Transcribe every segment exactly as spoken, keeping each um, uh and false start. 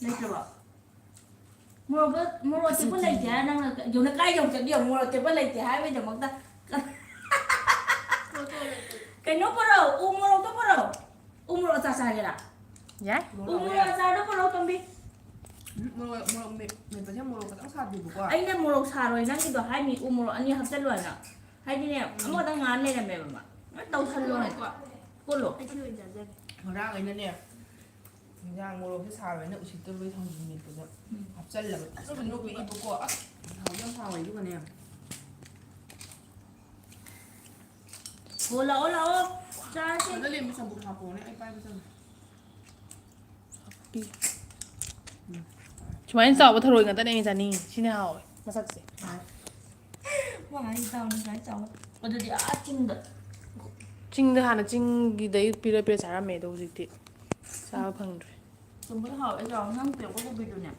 ꯂꯩꯇ꯭ꯔꯕꯣ? ꯃꯣꯔꯣꯛ, ꯃꯣꯔꯣꯛ ꯑꯇꯦꯛꯄ ꯂꯩꯇꯦ ꯍꯥꯏꯔ ꯅꯪꯅ ꯌꯧꯅ ꯀꯥꯏ ꯌꯧ ꯆꯠꯂꯤ? ꯌꯦꯡꯉꯨ, ꯃꯣꯔꯣꯛ ꯑꯇꯦꯛꯄ ꯂꯩꯇꯦ ꯍꯥꯏꯕꯩꯗꯃꯛꯇ꯫ ꯀꯩꯅꯣ ꯄꯨꯔꯛꯑꯣ, ꯎ ꯃꯣꯔꯣꯛꯇꯣ ꯄꯨꯔꯛꯑꯣ꯫ ꯎ ꯃꯣꯔꯣꯛ ꯑꯆꯥꯔ ꯆꯥꯒꯦꯔꯥ? ꯌꯥꯏ꯫ ꯎ ꯃꯣꯔꯣꯛ ꯑꯆꯥꯔꯗꯣ ꯄꯨꯔꯛꯑꯣ, ꯇꯣꯝꯕꯤ꯫ ꯎꯝ, ꯃꯣꯔꯣꯛ, ꯃꯣꯔꯣꯛ ꯃꯦꯠ-, ꯃꯦꯠꯄꯁꯦ ꯃꯣꯔꯣꯛ ꯈꯤꯇꯪ ꯁꯥꯗꯦꯕꯀꯣ꯫ ꯑꯩꯅ ꯃꯣꯔꯣꯛ ꯁꯥꯔꯣꯏ ꯅꯪꯒꯤꯗꯣ ꯍꯥꯏꯅꯤ, ꯎ ꯃꯣꯔꯣꯛ ꯑꯅꯤ ꯍꯥꯞꯆꯜꯂꯣꯅ꯫ ꯍꯥꯏꯗꯤꯅꯦ, ꯎꯝ꯫ ꯑꯃꯈꯛꯇꯪ ꯉꯥꯟ ꯂꯩꯔꯝꯃꯦꯕ ꯃꯥ꯫ ꯂꯣꯏ ꯇꯧꯁꯜꯂꯣꯅ꯫ ꯀꯣꯠꯂꯣ꯫ ꯑꯩ ꯁꯤ ꯑꯣꯏꯅ ꯆꯥꯖꯒꯦ꯫ ꯉꯔꯥꯡ ꯑꯩꯅꯅꯦ, ꯏꯟꯖꯥꯡ ꯃꯣꯔꯣꯛꯁꯦ ꯁꯥꯔꯣꯏꯅ ꯎꯁꯤꯠꯇꯕꯩ ꯊꯥꯡꯖꯤꯡ ꯃꯦꯠꯄꯗ ꯎꯝ꯫ ꯍꯥꯞꯆꯜꯂꯕ꯫ ꯐꯖꯅ ꯅꯣꯛꯑꯦꯕꯀꯣ꯫ ꯑꯁ, ꯍꯥꯎꯗꯤ ꯌꯥꯝ ꯍꯥꯎꯋꯦ ꯑꯗꯨꯒꯅꯦ꯫ ꯍꯣ, ꯂꯥꯛꯑꯣ, ꯂꯥꯛꯑꯣ꯫ ꯆꯥꯁꯦ꯫ ꯐꯖꯅ ꯂꯦꯝꯕ ꯆꯝꯐꯨꯠ ꯍꯥꯞꯄꯣꯅꯦ, ꯑꯩ ꯄꯥꯏꯕ ꯆꯪꯉꯦ꯫ ꯁꯨꯃꯥꯏꯅ ꯆꯥꯎꯕ ꯊꯔꯣꯏ ꯉꯥꯛꯇꯅꯦ ꯑꯩꯅ ꯆꯥꯅꯤꯡꯉꯤ꯫ ꯁꯤꯅ ꯍꯥꯎꯋꯦ ꯃꯁꯛꯁꯦ꯫ ꯋꯥ ꯍꯥꯏ ꯆꯥꯎꯅ ꯁꯨꯃꯥꯏꯅ ꯆꯥꯎꯕ꯫ ꯑꯗꯨꯗꯤ ꯑꯥ ꯆꯤꯡꯗ꯫ ꯆꯤꯡꯗ ꯍꯥꯟꯅ ꯆꯤꯡꯒꯤꯗꯩ ꯄꯤꯔ ꯄꯤꯔ ꯆꯥꯔꯝꯃꯦ, ꯑꯗꯣ ꯍꯧꯖꯤꯛꯇꯤ ꯆꯥꯕ ꯐꯪꯗ꯭ꯔꯦ꯫ ꯆꯝꯐꯨꯠ ꯍꯥꯎꯋꯦ ꯆꯥꯎ꯫ ꯅꯪ ꯄꯤꯔꯛꯄ ꯀꯣꯕꯤꯗꯨꯅꯦ꯫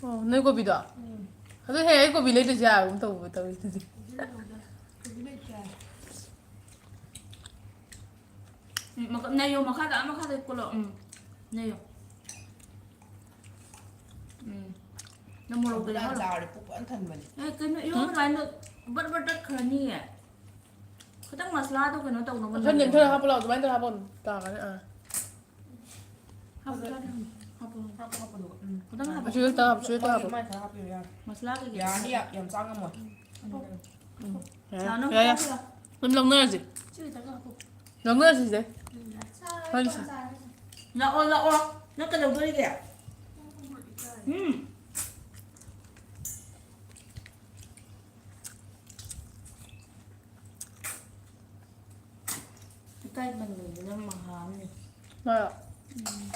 ꯑꯣ, ꯅꯣꯏ ꯀꯣꯕꯤꯗꯣ? ꯎꯝ꯫ ꯑꯗꯨ ꯍꯦꯛ ꯑꯩ ꯀꯣꯕꯤ ꯂꯩꯗ꯭ꯔꯁꯨ ꯌꯥꯕꯒꯨꯝ ꯇꯧꯕ ꯇꯧꯋꯤ ꯑꯗꯨꯗꯤ꯫ ꯀꯣꯕꯤ ꯂꯩꯇ꯭ꯔꯦ꯫ ꯎꯝ, ꯃꯈ-, ꯅꯩꯌꯣ, ꯃꯈꯥꯗ, ꯑꯥ ꯃꯈꯥꯗ ꯀꯣꯠꯂꯣ꯫ ꯎꯝ, ꯅꯩꯌꯣ꯫ ꯎꯝ꯫ ꯅꯪ ꯃꯣꯔꯣꯛꯇꯣ ꯆꯝꯐꯨꯠ ꯌꯥꯝ ꯌꯥꯎꯍꯜꯂꯣ꯫ ꯆꯥꯔꯗꯤ ꯄꯨꯛ ꯐꯖꯅ ꯊꯟꯕꯅꯦ꯫ ꯑꯦ, ꯀꯩꯅꯣ, ꯏꯔꯣꯟꯕ ꯍꯨꯝ? ꯀꯥꯏꯅ ꯕꯠ ꯕꯠ ꯇꯠꯈ꯭ꯔꯅꯤꯌꯦ꯫ ꯈꯤꯇꯪ ꯃꯁꯂꯥꯗꯣ ꯀꯩꯅꯣ ꯇꯧꯅꯕ ꯈꯔ ꯅꯝꯃꯣ꯫ ꯅꯦꯝꯊꯔ ꯍꯥꯞꯄꯣ ꯂꯥꯎ, ꯑꯗꯨꯃꯥꯏꯅ ꯇꯧꯔ ꯍꯥꯞꯄꯣ꯫ ꯇꯥꯒꯅꯤ, ꯑꯥ꯫ ꯍꯥꯞꯄꯣ, ꯍꯥꯞꯄꯣ, ꯍꯥꯞꯄꯣ꯫ ꯍꯥꯞꯄꯣ, ꯍꯥꯞꯄꯣ, ꯑꯗꯨꯒ, ꯎꯝ꯫ ꯈꯤꯇꯪ ꯍꯥꯞꯄꯣ꯫ ꯑꯁꯤꯗ ꯇꯥ ꯍꯥꯞꯄꯣ, ꯁꯤꯗ ꯇꯥ ꯍꯥꯞꯄꯣ꯫ ꯃꯥꯏ ꯈꯔ ꯍꯥꯞꯄꯤꯔꯣ, ꯌꯥꯔꯦ꯫ ꯃꯁꯂꯥ ꯀꯩꯀꯩ ꯌꯥꯔꯅꯤ, ꯍꯥꯞꯄꯣ꯫ ꯌꯥꯝ, ꯌꯥꯝ ꯆꯥ ꯉꯝꯃꯣꯏ꯫ ꯎꯝ꯫ ꯌꯥꯔꯦ, ꯆꯥꯅꯣ, ꯌꯥꯔꯦ, ꯌꯥꯔꯦ꯫ ꯆꯥꯁꯤꯔꯣ? ꯑꯗꯨꯝ ꯂꯧꯅꯔꯁꯤ꯫ ꯁꯤ ꯈꯤꯇꯪ ꯍꯥꯞꯄꯣ꯫ ꯂꯧꯅꯔꯁꯤ, ꯆꯦ꯫ ꯎꯝ꯫ ꯍꯣꯏ, ꯁꯦ꯫ ꯂꯥꯛꯑꯣ, ꯂꯥꯛꯑꯣ꯫ ꯅꯪ ꯀꯩꯗꯧꯗꯣꯔꯤꯒꯦ? ꯎꯝ꯫ ꯏꯀꯥꯏ ꯃꯟꯕꯁꯤꯅ ꯃꯍꯥ ꯑꯃꯅꯤ꯫ ꯃꯥꯔꯣ? ꯎꯝ꯫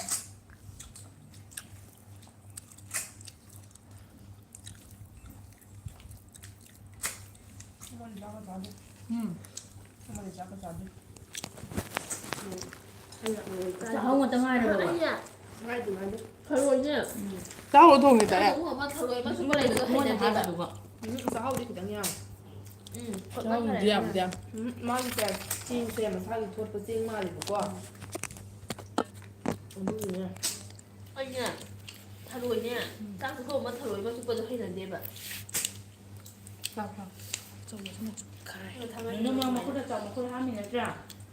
ꯑꯃꯗꯤ ꯆꯥꯛꯀ ꯆꯥꯗꯦ꯫ ꯎꯝ꯫ ꯑꯃꯗꯤ ꯆꯥꯛꯀ ꯆꯥꯗꯦ꯫ ꯆꯥꯍꯧ ꯉꯥꯛꯇ ꯉꯥꯏꯔꯕ? ꯑꯩꯅꯦ, ꯊꯔꯣꯏꯁꯦ꯫ ꯎꯝ꯫ ꯆꯥꯍꯧ ꯊꯣꯡꯉꯦ ꯇꯥꯔꯦ꯫ ꯑꯗꯨꯒꯨꯝꯕ ꯊꯔꯣꯏ ꯑꯃ ꯁꯨꯝꯕ ꯂꯩꯕꯗꯣ ꯃꯣꯏꯅ ꯍꯩꯅꯗꯦꯕ꯫ ꯍꯥꯏꯕꯗꯨꯒ꯫ ꯎꯝ, ꯆꯥꯍꯧꯗꯤ ꯈꯤꯇꯪ ꯌꯥꯝꯃꯦ꯫ ꯎꯝ, ꯆꯥꯎ, ꯐꯖꯅ ꯌꯥꯝꯗꯤ ꯌꯥꯝꯗꯤ ꯌꯥꯝ꯫ ꯎꯝ, ꯃꯥꯒꯤ ꯆꯦꯡ, ꯆꯦꯡꯁꯦ ꯃꯁꯥꯒꯤ ꯊꯣꯠꯄ ꯆꯦꯡ ꯃꯥꯜꯂꯦꯕꯀꯣ꯫ ꯑꯗꯨꯒꯤꯅꯦ꯫ ꯑꯩꯅꯦ ꯊꯔꯣꯏꯅꯦ, ꯎꯝ꯫ ꯆꯥꯛ ꯆꯥꯊꯣꯛꯑ ꯊꯔꯣꯏ ꯑꯃ ꯆꯨꯞꯄꯗꯣ ꯍꯩꯅꯗꯦꯕ꯫ ꯆꯥꯎ, ꯆꯥꯎ꯫ ꯑꯆꯧꯕꯁꯤꯅ ꯆꯨꯞꯈꯥꯏ꯫ ꯑꯩꯅ ꯊꯥꯡꯒꯠ ꯅꯣꯏꯅ ꯃꯥ ꯃꯈꯨꯠꯇ ꯆꯥꯎ, ꯃꯈꯨꯠ ꯍꯥꯝꯃꯤ ꯅꯠꯇ꯭ꯔꯥ?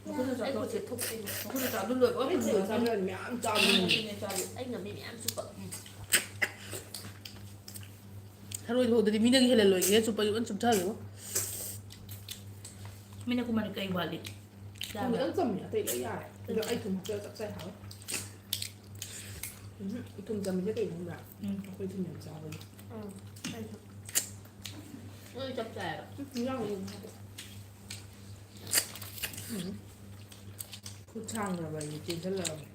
ꯃꯈꯨꯠꯇ ꯑꯩ ꯆꯥꯎꯊꯣꯛ-, ꯈꯨꯠꯁꯦ ꯊꯨꯞꯄꯤꯅꯦ꯫ ꯃꯈꯨꯠꯇ ꯆꯥꯎ, ꯑꯗꯨ ꯂꯣꯏꯕꯒ ꯑꯩ ꯊꯔꯣꯏ ꯊꯝꯃꯣ꯫ ꯆꯥꯕ ꯌꯥꯗꯦ, ꯃꯌꯥꯝ ꯆꯥꯕꯅꯦ꯫ ꯑꯗꯨꯅꯦ ꯆꯥꯕ꯫ ꯑꯩ ꯉꯝꯃꯤ ꯃꯌꯥꯝ ꯆꯨꯞꯄ꯫ ꯎꯝ꯫ ꯊꯔꯣꯏ ꯊꯣꯡꯕꯗꯗꯤ ꯃꯤꯗꯒꯤ ꯍꯦꯜꯍꯜꯂꯣꯏꯒꯦ, ꯆꯨꯞꯄꯁꯨ ꯂꯣꯏ ꯆꯨꯞꯊꯈꯤꯕꯣ꯫ ꯃꯤꯅ ꯀꯨꯝꯃꯅꯤ ꯀꯩ ꯋꯥꯠꯂꯤ? ꯊꯨꯝ ꯌꯥꯕ꯭ꯔꯥ? ꯈꯤꯇꯪ ꯆꯝꯃꯦ, ꯑꯇꯩ ꯂꯣꯏ ꯌꯥꯔꯦ꯫ ꯑꯗꯣ ꯑꯩ ꯊꯨꯝ ꯍꯥꯞꯆꯔ ꯆꯞ ꯆꯥꯏ ꯍꯥꯎꯋꯦ꯫ ꯎꯝ, ꯊꯨꯝ ꯆꯝꯃꯤꯁꯦ ꯀꯩꯅꯣ ꯈꯪꯕ꯭ꯔꯥ? ꯎꯝ꯫ ꯑꯩꯈꯣꯏ ꯊꯨꯝ ꯌꯥꯝ ꯆꯥꯕꯒꯤ꯫ ꯎꯝ, ꯑꯩꯁꯨ꯫ ꯅꯣꯏ ꯆꯞ ꯆꯥꯏꯌꯦꯕ꯫ ꯎꯝ, ꯌꯥꯎꯋꯦ ꯑꯗꯨꯝ ꯍꯥꯞꯄꯦ꯫ ꯎꯝ꯫ ꯈꯨꯠ ꯁꯥꯡꯈ꯭ꯔꯕ ꯑꯩꯗꯤ ꯆꯦꯟꯁꯤꯜꯂꯛꯑꯕꯅꯤ꯫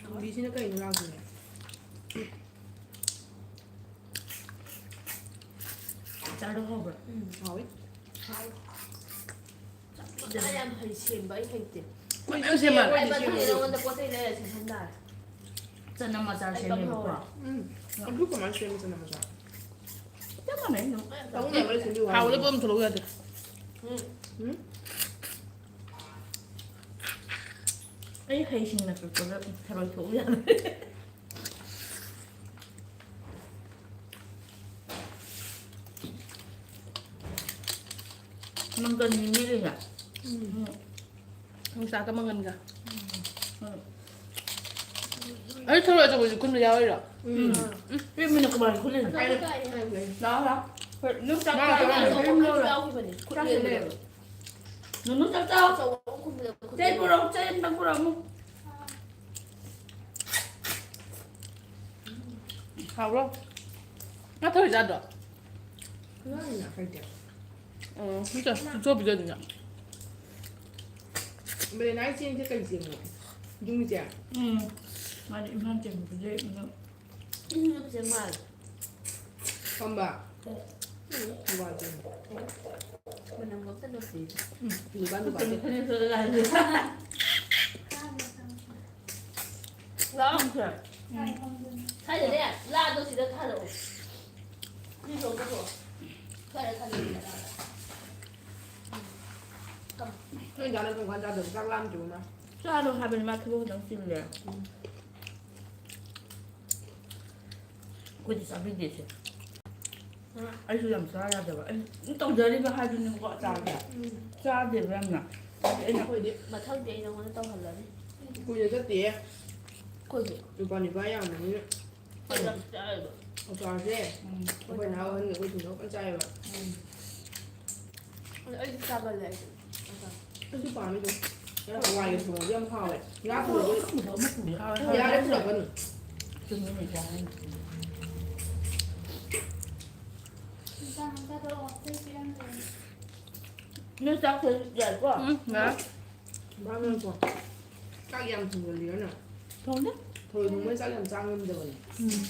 ꯅꯨꯡꯕꯤꯁꯤꯅ ꯀꯩꯅꯣ ꯂꯥꯛꯇꯣꯏꯅꯦ? ꯆꯥꯔꯣ ꯍꯥꯎꯕ꯭ꯔꯥ? ꯎꯝ, ꯍꯥꯎꯋꯤ꯫ ꯍꯥꯎꯋꯤ꯫ ꯆꯥꯛ ꯌꯥꯝ ꯍꯩ ꯁꯦꯝꯕ, ꯑꯩ ꯍꯩꯇꯦ꯫ ꯑꯩꯈꯣꯏ ꯌꯥꯝ ꯁꯦꯝꯃ꯫ ꯑꯩ ꯃꯊꯪꯗꯤ ꯅꯉꯣꯟꯗ ꯄꯣꯠ ꯆꯩ ꯂꯩꯔ ꯁꯦꯝꯍꯟ ꯇꯥꯔꯦ꯫ ꯆꯅꯝ ꯑꯆꯥꯔ ꯑꯩ ꯁꯦꯝꯃꯦꯕꯀꯣ꯫ ꯀꯝꯍꯧꯔꯦ꯫ ꯎꯝ꯫ ꯑꯗꯨ ꯀꯃꯥꯏꯅ ꯁꯦꯝꯃꯤ ꯆꯅꯝ ꯑꯆꯥꯔ? ꯆꯞ ꯃꯥꯟꯅꯩ ꯑꯗꯨꯝ꯫ ꯇꯧꯅꯕ ꯂꯣꯏ ꯁꯦꯝꯕꯤꯌꯨ ꯍꯥꯏꯕꯅꯤ꯫ ꯍꯥꯎꯗꯕ ꯑꯃ ꯊꯣꯛꯂꯛꯎ ꯌꯥꯗꯦ꯫ ꯎꯝ꯫ ꯎꯝ꯫ ꯑꯩ ꯍꯩꯁꯤꯡꯅ ꯀꯛꯄꯗ ꯊꯔꯣꯏ ꯊꯣꯛꯎ ꯌꯥꯗꯦ꯫ ꯃꯪꯒꯟ ꯃꯦꯠꯂꯤꯔꯥ? ꯎꯝ꯫ ꯎꯝ꯫ ꯌꯣꯡꯆꯥꯛꯀ ꯃꯪꯒꯟꯒ꯫ ꯎꯝ꯫ ꯑꯗꯨ ꯊꯔꯣꯏ ꯑꯆꯧꯕꯁꯨ ꯈꯨꯟꯕ ꯌꯥꯎꯔꯤꯔꯣ? ꯎꯝ꯫ ꯎꯝ꯫ ꯄꯤꯛꯃꯤꯅ ꯀꯃꯥꯏꯅ ꯈꯨꯜꯂꯤꯅꯣ? ꯑꯗꯨ ꯀꯥꯏꯗ ꯈꯨꯜꯂꯦ? ꯂꯥꯛꯑꯣ, ꯂꯥꯛꯑꯣ꯫ ꯍꯣꯏ, ꯌꯣꯡꯆꯥꯛ ꯃꯥ ꯆꯥꯕ ꯀꯃꯥꯏꯅ ꯌꯥꯎꯕꯅꯦ꯫ ꯈꯨꯜꯂꯤꯅꯣ? ꯆꯥꯛꯁꯦ ꯂꯩꯔꯕ? ꯅꯨꯅꯨ ꯆꯥꯛ ꯆꯥꯎ꯫ ꯑꯆꯧꯕ ꯑꯃ ꯈꯨꯟꯕꯗꯣ ꯈꯨꯜꯂꯦ꯫ ꯆꯩ ꯄꯨꯔꯛꯑꯣ, ꯆꯩ ꯑꯝꯇꯪ ꯄꯨꯔꯛꯑꯝꯃꯨ꯫ ꯍꯥꯎꯕ꯭ꯔꯣ? ꯉꯥ ꯊꯔꯣꯏ ꯆꯥꯗ꯭ꯔꯣ? ꯉꯥꯅꯤꯅ ꯀꯩꯗꯤ꯫ ꯑꯣ, ꯅꯠꯇꯦ, ꯆꯨꯞꯆꯣꯞꯄꯤꯗꯣ ꯑꯗꯨꯅ꯫ ꯕꯦꯂꯦꯅꯥꯒꯤ ꯆꯦꯡꯁꯦ ꯀꯩ ꯆꯦꯡꯅꯣ? ꯌꯨꯝꯒꯤ ꯆꯦꯡ? ꯎꯝ꯫ ꯃꯥꯗꯤ ꯏꯝꯐꯥꯜ ꯆꯦꯡ ꯄꯤꯖꯩ, ꯑꯗꯣ ꯏꯝꯐꯥꯜ ꯆꯦꯡ ꯃꯥꯜꯂꯦ꯫ ꯀꯝꯕ? ꯎꯝ꯫ ꯍꯋꯥꯏ ꯆꯦꯡ꯫ ꯃꯅꯝꯒ ꯑꯝꯇ ꯅꯨꯡꯁꯤ꯫ ꯎꯝ꯫ ꯗꯨꯀꯥꯟ, ꯗꯨꯀꯥꯟ꯫ ꯂꯥꯛꯑꯣ꯫ ꯁ꯭ꯋꯥꯏꯗꯅꯦ, ꯂꯥꯗꯣ ꯁꯤꯗ ꯊꯥꯔꯛꯑꯣ꯫ ꯅꯣꯏ ꯗꯥꯅ ꯀꯔꯝ ꯀꯥꯟ ꯆꯥꯗꯣꯏꯕ? ꯆꯥꯛ ꯂꯥꯝꯗ꯭ꯔꯤꯕꯣ ꯃꯥ? ꯆꯥꯔꯣ ꯍꯥꯏꯕꯅꯤ, ꯃꯥ ꯊꯕꯛ ꯈꯤꯇꯪ ꯆꯤꯜꯂꯦ꯫ ꯑꯩꯈꯣꯏꯗꯤ ꯆꯥꯕꯤꯗꯦꯁꯦ꯫ ꯑꯩꯁꯨ ꯌꯥꯝ ꯆꯥ ꯌꯥꯗꯕ꯫ ꯑꯩ ꯑꯗꯨꯝ ꯇꯧꯖꯔꯤꯕ ꯍꯥꯏꯗꯨꯅꯤꯀꯣ ꯑꯆꯥꯔꯁꯦ꯫ ꯆꯥꯗꯦꯕ ꯌꯥꯝꯅ꯫ ꯑꯩꯅ ꯑꯩꯈꯣꯏꯗꯤ ꯃꯊꯪꯗꯤ ꯑꯩ ꯅꯉꯣꯟꯗ ꯇꯧꯍꯜꯂꯅꯤ꯫ ꯀꯨꯏꯅ ꯆꯠꯇꯦꯌꯦ꯫ ꯑꯩꯈꯣꯏꯗꯤ ꯅꯨꯄꯥ ꯅꯨꯄꯥ ꯌꯥꯝꯕꯅꯤꯅ꯫ ꯑꯩꯈꯣꯏ ꯌꯥꯝ ꯆꯥꯏꯌꯦꯕ꯫ ꯑꯆꯥꯔꯁꯦ ꯎꯝ꯫ ꯑꯩꯈꯣꯏ ꯅꯍꯥ ꯑꯍꯟꯒ ꯑꯩꯈꯣꯏ ꯊꯣꯏꯅ ꯐꯖꯅ ꯆꯥꯏꯌꯦꯕ꯫ ꯎꯝ꯫ ꯑꯗꯣ ꯑꯩꯗꯤ ꯆꯥꯒꯜꯂꯦ ꯑꯩꯁꯨ꯫ ꯑꯩꯁꯨ ꯄꯥꯝꯃꯤ ꯑꯗꯨꯝ꯫ ꯑꯗꯣ ꯍꯋꯥꯏꯒ ꯊꯣꯡꯉꯗꯤ ꯌꯥꯝ ꯍꯥꯎꯋꯦ꯫ ꯉꯥ ꯊꯣꯡꯕꯗꯤ ꯑꯀꯪꯕꯗꯣ ꯑꯃ ꯄꯨꯔꯦ꯫ ꯍꯥꯎꯋꯦ, ꯍꯥꯎꯋꯦ꯫ ꯌꯥꯔꯦ ꯄꯨꯔꯛꯀꯅꯨ꯫ ꯆꯨꯝꯃꯤꯅꯦ, ꯌꯥꯔꯦ꯫ ꯅꯣꯏ ꯆꯥꯛ ꯊꯣꯡ ꯌꯥꯔꯦꯀꯣ? ꯎꯝ, ꯌꯥꯔꯦ꯫ ꯕꯥꯃꯣꯟꯀꯣ, ꯆꯥꯛ ꯌꯥꯝ ꯊꯣꯡꯒꯜꯂꯤꯔꯣ ꯅꯪ? ꯊꯣꯡꯗꯦ꯫ ꯊꯔꯣꯏ ꯊꯣꯡꯕꯩ ꯆꯥꯛ ꯌꯥꯝ ꯆꯥ ꯉꯝꯗꯕꯅꯦ꯫ ꯎꯝ꯫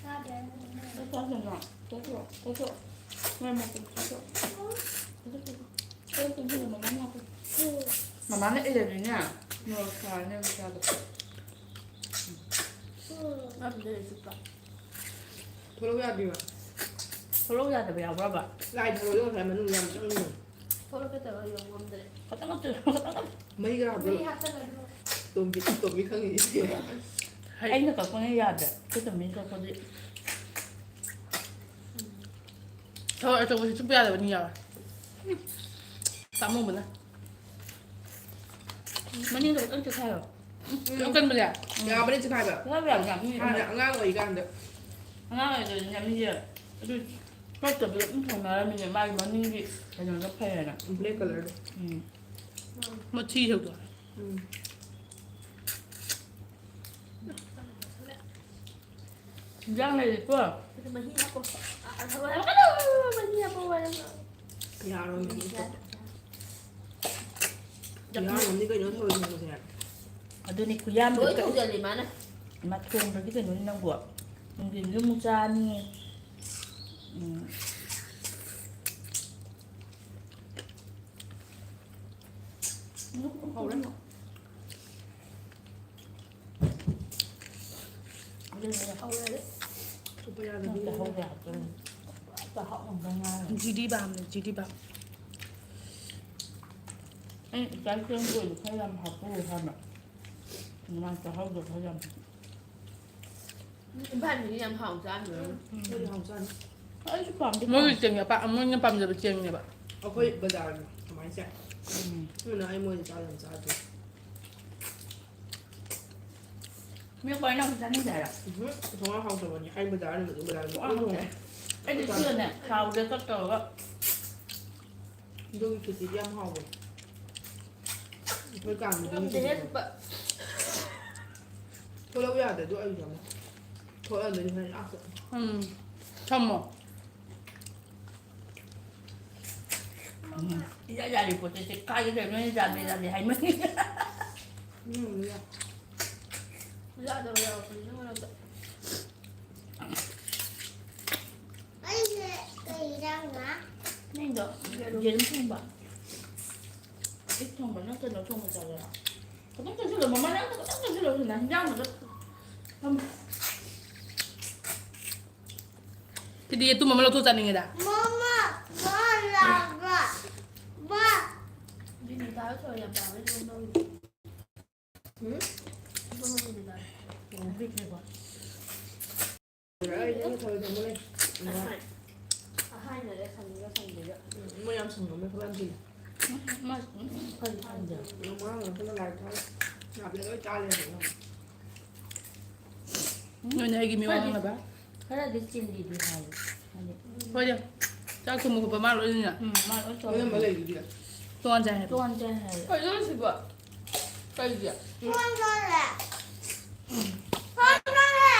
ꯆꯥꯗꯦ꯫ ꯆꯥꯛ ꯆꯥꯁꯤꯅ꯫ ꯆꯥꯊꯣꯛꯑꯣ, ꯆꯥꯊꯣꯛꯑꯣ꯫ ꯃꯔꯛ ꯃꯔꯛꯇ ꯆꯥꯊꯣꯛꯑꯣ꯫ ꯆꯥꯊꯣꯛꯑꯣ, ꯆꯥꯊꯣꯛꯑꯣ꯫ ꯃꯃꯥꯅ ꯏꯜꯂꯗꯤꯅꯦ, ꯃꯣꯔꯣꯛ ꯁꯥꯔꯅꯦꯕ ꯆꯥꯗꯣ꯫ ꯉꯝꯗꯦ ꯆꯨꯞꯄ꯫ ꯊꯣꯛꯂꯛꯎ ꯌꯥꯗ꯭ꯔꯤꯕ? ꯊꯣꯛꯂꯛꯎ ꯌꯥꯗꯕ ꯌꯥꯎꯕ꯭ꯔꯕ? ꯂꯥꯏ ꯊꯔꯣꯏꯗꯣ ꯉꯁꯥꯏ ꯃꯅꯨꯡ ꯌꯥꯝ ꯆꯪꯉꯤꯅꯦ꯫ ꯊꯣꯛꯂꯛꯀꯦ ꯇꯧꯔꯒ ꯌꯧ ꯉꯝꯗ꯭ꯔꯦ꯫ ꯈꯇꯪ ꯅꯠꯇꯦ, ꯈꯇꯪ ꯅꯠꯇꯦ꯫ ꯃꯍꯤꯒ ꯍꯥꯞꯆꯜꯂꯣ꯫ ꯃꯍꯤ ꯍꯥꯞꯆꯜꯂꯣ ꯑꯗꯨꯒ꯫ ꯇꯣꯝꯕꯤ, ꯇꯣꯝꯕꯤ ꯈꯪꯉꯤꯁꯦ꯫ ꯑꯩꯅ ꯀꯛꯄꯅ ꯌꯥꯗ꯭ꯔꯦ꯫ ꯑꯩꯈꯣꯏ ꯇꯣꯝꯕꯤꯅ ꯀꯛꯄꯗꯤ꯫ ꯊꯔꯣꯏ ꯑꯆꯧꯕꯁꯤ ꯆꯨꯞꯄ ꯌꯥꯗꯕꯅꯤ ꯌꯥꯎꯋꯦ꯫ ꯄꯥꯝꯃꯨꯕꯅ꯫ ꯃꯅꯤꯡꯗꯣ ꯈꯤꯇꯪ ꯆꯤꯛꯈꯥꯏꯌꯣ꯫ ꯎꯝ꯫ ꯌꯥꯝ ꯀꯟꯕꯅꯦ꯫ ꯌꯥꯕꯅꯦ ꯆꯤꯛꯈꯥꯏꯕ꯫ ꯆꯤꯛꯈꯥꯏꯕ ꯌꯥꯝ ꯌꯥꯝꯃꯤ꯫ ꯍꯥꯟꯅ ꯑꯉꯥꯡ ꯑꯣꯏꯔꯤꯀꯥꯟꯗ꯫ ꯑꯉꯥꯡ ꯑꯣꯏꯔꯤꯀꯥꯟꯗ ꯌꯥꯝꯃꯤꯁꯦ꯫ ꯑꯗꯨ ꯆꯠꯇꯕꯤꯗ ꯑꯗꯨꯝ ꯊꯣꯡꯅꯔꯝꯃꯤꯅꯦ꯫ ꯃꯥꯒꯤ ꯃꯅꯤꯡꯒꯤ ꯀꯩꯅꯣꯗꯣ ꯐꯩꯌꯦꯅ꯫ Black colourꯗꯣ꯫ ꯎꯝ꯫ ꯃꯊꯤ ꯁꯔꯨꯛꯇꯣ꯫ ꯎꯝ꯫ ꯏꯟꯖꯥꯡ ꯂꯩꯔꯤꯀꯣ? ꯑꯗꯨ ꯃꯍꯤ ꯍꯥꯞꯄꯣ꯫ ꯑ, ꯑ, ꯃꯍꯤ ꯍꯥꯞꯄꯣ ꯍꯥꯏꯔꯒ꯫ ꯌꯥꯔꯣꯏ, ꯃꯍꯤ ꯍꯥꯞꯄꯣ꯫ ꯌꯥꯔꯝꯅꯤ ꯀꯩꯅꯣ ꯊꯔꯣꯏ ꯊꯣꯡꯕꯁꯦ꯫ ꯑꯗꯨꯅꯤ ꯈꯨꯌꯥꯝꯗꯣ ꯂꯣꯏ ꯀꯛ-, ꯊꯣꯡꯖꯜꯂꯤ ꯃꯥꯅ꯫ ꯏꯃꯥ, ꯊꯣꯡꯗ꯭ꯔꯗꯤ ꯀꯩꯅꯣꯅꯤ ꯅꯪꯕꯣ? ꯅꯨꯡꯊꯤꯟꯁꯨ ꯑꯃꯨꯛ ꯆꯥꯅꯤ꯫ ꯎꯝ꯫ ꯍꯧꯔꯦ꯫ ꯑꯗꯨꯅꯦ ꯍꯧꯔꯦ꯫ ꯅꯪ ꯇꯥꯍꯧꯕ ꯌꯥꯗ꯭ꯔꯣ? ꯇꯥꯍꯧꯔꯝꯗꯧ ꯉꯥꯏꯔꯦ꯫ ꯖꯤꯔꯤꯕꯥꯝꯅꯦ, ꯖꯤꯔꯤꯕꯥꯝ꯫ ꯑꯩ ꯏꯆꯥ ꯆꯦꯡ ꯀꯣꯏꯗꯣ ꯈꯔ ꯌꯥꯝ ꯍꯥꯞꯄꯨ ꯍꯥꯏꯕ꯫ ꯑꯗꯨꯃꯥꯏꯅ ꯇꯥꯍꯧꯗꯕ ꯌꯥꯝ꯫ ꯏꯝꯐꯥꯜ ꯃꯤꯗꯤ ꯌꯥꯝ ꯍꯥꯎ ꯆꯥꯕꯅꯦ꯫ ꯎꯝ꯫ ꯑꯩꯈꯣꯏꯗꯤ ꯍꯥꯎ ꯆꯥꯅꯤ꯫ ꯑꯩꯁꯨ ꯄꯥꯝꯗꯤ ꯃꯣꯏꯒꯤ ꯄꯥꯝꯃꯦ꯫ ꯆꯦꯡ ꯑꯄꯥ-, ꯃꯣꯏꯅ ꯄꯥꯝꯖꯕ ꯆꯦꯡꯅꯦꯕ꯫ ꯑꯩꯈꯣꯏ ꯕꯖꯥꯔꯒꯤ ꯑꯗꯨꯃꯥꯏꯅ ꯆꯥꯏ꯫ ꯎꯝ꯫ ꯑꯗꯨꯅ ꯑꯩ ꯃꯣꯏꯗ ꯆꯥꯗꯤ ꯌꯥꯝ ꯆꯥꯗꯦ꯫ ꯃꯤ ꯀꯣꯏꯅ ꯑꯃꯨꯛ ꯆꯥꯅꯤꯡꯗꯦ ꯍꯥꯏꯔꯣ? ꯎꯝꯍꯨꯝ꯫ ꯊꯣꯡ ꯍꯥꯎꯇꯕꯅꯤ꯫ ꯑꯩ ꯕꯖꯥꯔ ꯅꯨꯃꯤꯠꯇ ꯕꯖꯥꯔ ꯊꯣꯡ ꯍꯥꯎꯇꯦ꯫ ꯑꯩꯗꯤ ꯁꯤꯒꯅꯦ ꯊꯥꯎꯗ ꯀꯛ ꯇꯧꯔꯒ ꯑꯗꯨꯒꯤ ꯈꯦꯆꯤꯗꯤ ꯌꯥꯝ ꯍꯥꯎꯕꯅꯦ꯫ ꯑꯩꯈꯣꯏ ꯀꯥꯡꯒꯤꯗꯣ ꯉꯝꯗꯦꯍꯦ ꯈꯦꯆꯤꯗꯣ꯫ ꯊꯨꯞꯄ꯫ ꯊꯣꯛꯂꯛꯎ ꯌꯥꯗ꯭ꯔꯦ ꯑꯗꯨ ꯑꯩ ꯆꯪꯉꯣ꯫ ꯊꯣꯛꯂꯛꯑꯗꯣꯏꯅꯤ ꯍꯣꯔꯦꯟ ꯂꯥꯁꯇ꯫ ꯎꯝ꯫ ꯊꯝꯃꯣ꯫ ꯎꯝ꯫ ꯏꯌꯥ ꯌꯥꯔꯤ ꯄꯣꯠꯁꯦ ꯁꯦ ꯀꯥꯏꯗ ꯂꯩꯕꯅꯣ ꯌꯥꯗꯦ ꯌꯥꯗꯦ ꯍꯥꯏꯃꯟꯗꯅ꯫ ꯎꯝ, ꯌꯥ꯫ ꯌꯥꯗꯕ ꯌꯥꯎꯔꯛꯄꯅꯤ ꯅꯪ ꯃꯔꯛꯇ꯫ ꯑꯩꯁꯦ ꯀꯩ ꯏꯟꯖꯥꯡꯅꯣ? ꯅꯪꯗꯣ ꯌꯦꯔꯨꯝ ꯊꯣꯡꯕ꯫ ꯑꯩ ꯊꯣꯡꯕ ꯅꯪ ꯀꯩꯅꯣ ꯊꯣꯡꯕ ꯆꯥꯒꯦꯔꯣ? ꯈꯤꯇꯪ ꯆꯪꯁꯤꯜꯂꯣ, ꯃꯃꯥ ꯅꯪ ꯈꯤꯇꯪ ꯆꯪꯁꯤꯜꯂꯣ ꯁꯤꯅ ꯍꯤꯟꯖꯥꯡꯗꯨꯗ꯫ ꯐꯝ꯫ ꯁꯤꯗꯤ ꯌꯦꯇꯨꯝ ꯑꯃ ꯂꯧꯊꯣꯛ ꯆꯥꯅꯤꯡꯉꯦꯗ꯫ ꯃꯃꯥ, ꯃꯥ ꯂꯥꯛꯄ꯫ ꯃꯥ꯫ ꯕꯤꯅꯤꯇꯥ ꯊꯣꯏ ꯌꯥꯝ ꯄꯥꯝꯃꯦ ꯏꯔꯣꯟꯕ ꯑꯣꯏꯅ꯫ ꯎꯝ? ꯏꯔꯣꯟꯕ ꯑꯣꯏꯅ ꯆꯥꯔꯦ꯫ ꯎꯝ꯫ ꯑꯩ ꯅꯪ ꯊꯣꯏ ꯊꯣꯡꯕ ꯂꯩ꯫ ꯑꯍꯥꯏ-, ꯑꯍꯥꯏꯅꯔꯦ ꯁꯪꯉꯤꯔ ꯁꯪꯗ꯭ꯔꯤꯔ꯫ ꯎꯝ, ꯃꯣꯏ ꯌꯥꯝ ꯁꯪꯉꯝꯃꯦ ꯊꯕꯛ ꯌꯥꯝ ꯆꯤꯜꯂꯤ꯫ ꯃꯥ, ꯎꯝ, ꯐꯗꯤ ꯐꯖꯕ꯫ ꯉꯔꯥꯡ ꯉꯥꯛꯇꯅ ꯂꯥꯏ ꯊꯥꯎ ꯌꯥꯝꯅ ꯂꯣꯏ ꯆꯥ ꯂꯩꯔꯝꯃꯦ꯫ ꯅꯣꯏꯅ ꯑꯩꯒꯤ ꯃꯤꯋꯥ ꯈꯔꯗꯤ, ꯉꯥꯡꯅꯕ? ꯈꯔꯗꯤ ꯆꯤꯜꯂꯤꯗꯤ ꯍꯥꯏ꯫ ꯍꯥꯏꯗꯤ ꯍꯣꯏꯗ, ꯆꯥꯛ ꯊꯣꯡꯕ ꯈꯣꯠꯄ ꯃꯥ ꯂꯣꯏꯅ꯫ ꯎꯝ, ꯃꯥ ꯂꯣꯏ ꯇꯧꯔꯦ꯫ ꯂꯣꯏꯅꯃꯛ ꯂꯩꯗꯨꯗꯤ꯫ ꯇꯣꯉꯥꯟ ꯆꯥꯏ ꯍꯥꯏꯕ꯫ ꯇꯣꯉꯥꯟ ꯆꯥꯏ ꯍꯥꯏ꯫ ꯀꯩꯅꯣ ꯁꯤꯕꯣ? ꯀꯩꯒꯤ? ꯐꯣꯟ ꯇꯧꯔꯦ꯫ ꯐꯣꯟ ꯇꯧꯔꯦ꯫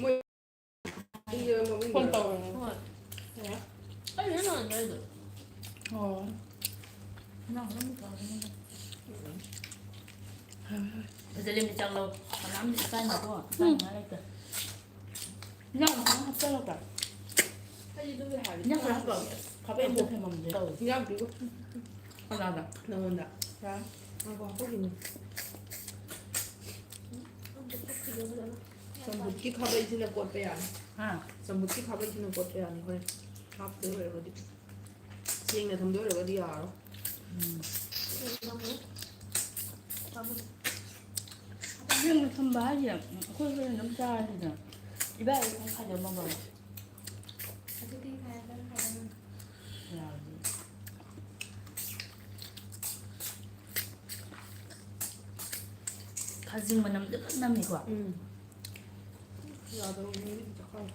ꯃꯣꯏ ꯐꯣꯟ ꯇꯧꯔꯦ꯫ ꯍꯣꯏ꯫ ꯑꯩ ꯂꯣꯏ ꯂꯣꯏꯔꯦ ꯑꯩꯗꯣ꯫ ꯑꯣ꯫ ꯅꯪ ꯑꯗꯨꯝ ꯇꯧꯔꯦ꯫ ꯐꯖꯔꯦ, ꯃꯤꯆꯥꯛ ꯂꯧ꯫ ꯀꯅꯥꯝ ꯏꯀꯥꯏꯅꯀꯣ, ꯏꯀꯥꯏꯅꯤꯡꯉꯥꯏ ꯂꯩꯇꯦ꯫ ꯏꯟꯖꯥꯡ ꯃꯊꯪ ꯍꯥꯞꯆꯜꯂꯛꯄ꯭ꯔꯥ? ꯑꯩꯗꯤ ꯑꯗꯨꯒꯤ ꯍꯥꯏꯔꯗꯤ ꯏꯟꯖꯥꯡ ꯈꯔ ꯍꯥꯞꯄꯣ꯫ ꯈꯥꯕꯩ ꯑꯝꯇ ꯊꯝꯃꯝꯗ꯭ꯔꯦ ꯇꯧꯔꯤꯁꯦ꯫ ꯏꯟꯖꯥꯡ ꯄꯤꯔꯣ꯫ ꯀꯅꯥꯗ? ꯅꯉꯣꯟꯗ꯫ ꯌꯥꯔꯦ꯫ ꯉꯥꯏꯈꯣ, ꯍꯥꯞꯄꯛꯈꯤꯅꯤ꯫ ꯑꯝꯇ ꯐꯨꯠꯈꯤꯒꯦ ꯐꯖꯅ꯫ ꯆꯝꯐꯨꯠꯀꯤ ꯈꯥꯕꯩꯁꯤꯅ ꯀꯣꯠꯄ ꯌꯥꯅꯤ꯫ ꯍꯥ? ꯆꯝꯐꯨꯠꯀꯤ ꯈꯥꯕꯩꯁꯤꯅ ꯀꯣꯠꯄ ꯌꯥꯅꯤ ꯍꯣꯔꯦꯟ꯫ ꯍꯥꯞꯇꯣꯏ ꯑꯣꯏꯔꯒꯗꯤ꯫ ꯁꯦꯡꯅ ꯊꯝꯗꯣꯏ ꯑꯣꯏꯔꯒꯗꯤ ꯌꯥꯔꯣꯏ꯫ ꯎꯝ꯫ ꯁꯦꯡꯅ ꯊꯝꯕ ꯍꯥꯏꯁꯦ ꯑꯩꯈꯣꯏ ꯍꯣꯔꯦꯟ ꯑꯗꯨꯝ ꯆꯥꯔꯁꯤꯗ꯫ ꯏꯕꯥꯏ ꯑꯗꯨꯝ ꯈꯥꯏꯖꯃꯕ꯫ ꯑꯗꯨꯗꯤ ꯐꯔꯦ, ꯅꯪ ꯈꯥꯏꯖꯃ꯫ ꯌꯥꯔꯗꯤ꯫ ꯈꯥꯖꯤꯡ ꯃꯅꯝꯗꯤ ꯐꯖꯅ ꯅꯝꯃꯤꯀꯣ꯫ ꯎꯝ꯫ ꯌꯥꯗꯕ ꯃꯤꯗꯤ ꯆꯥꯛꯈꯥꯎ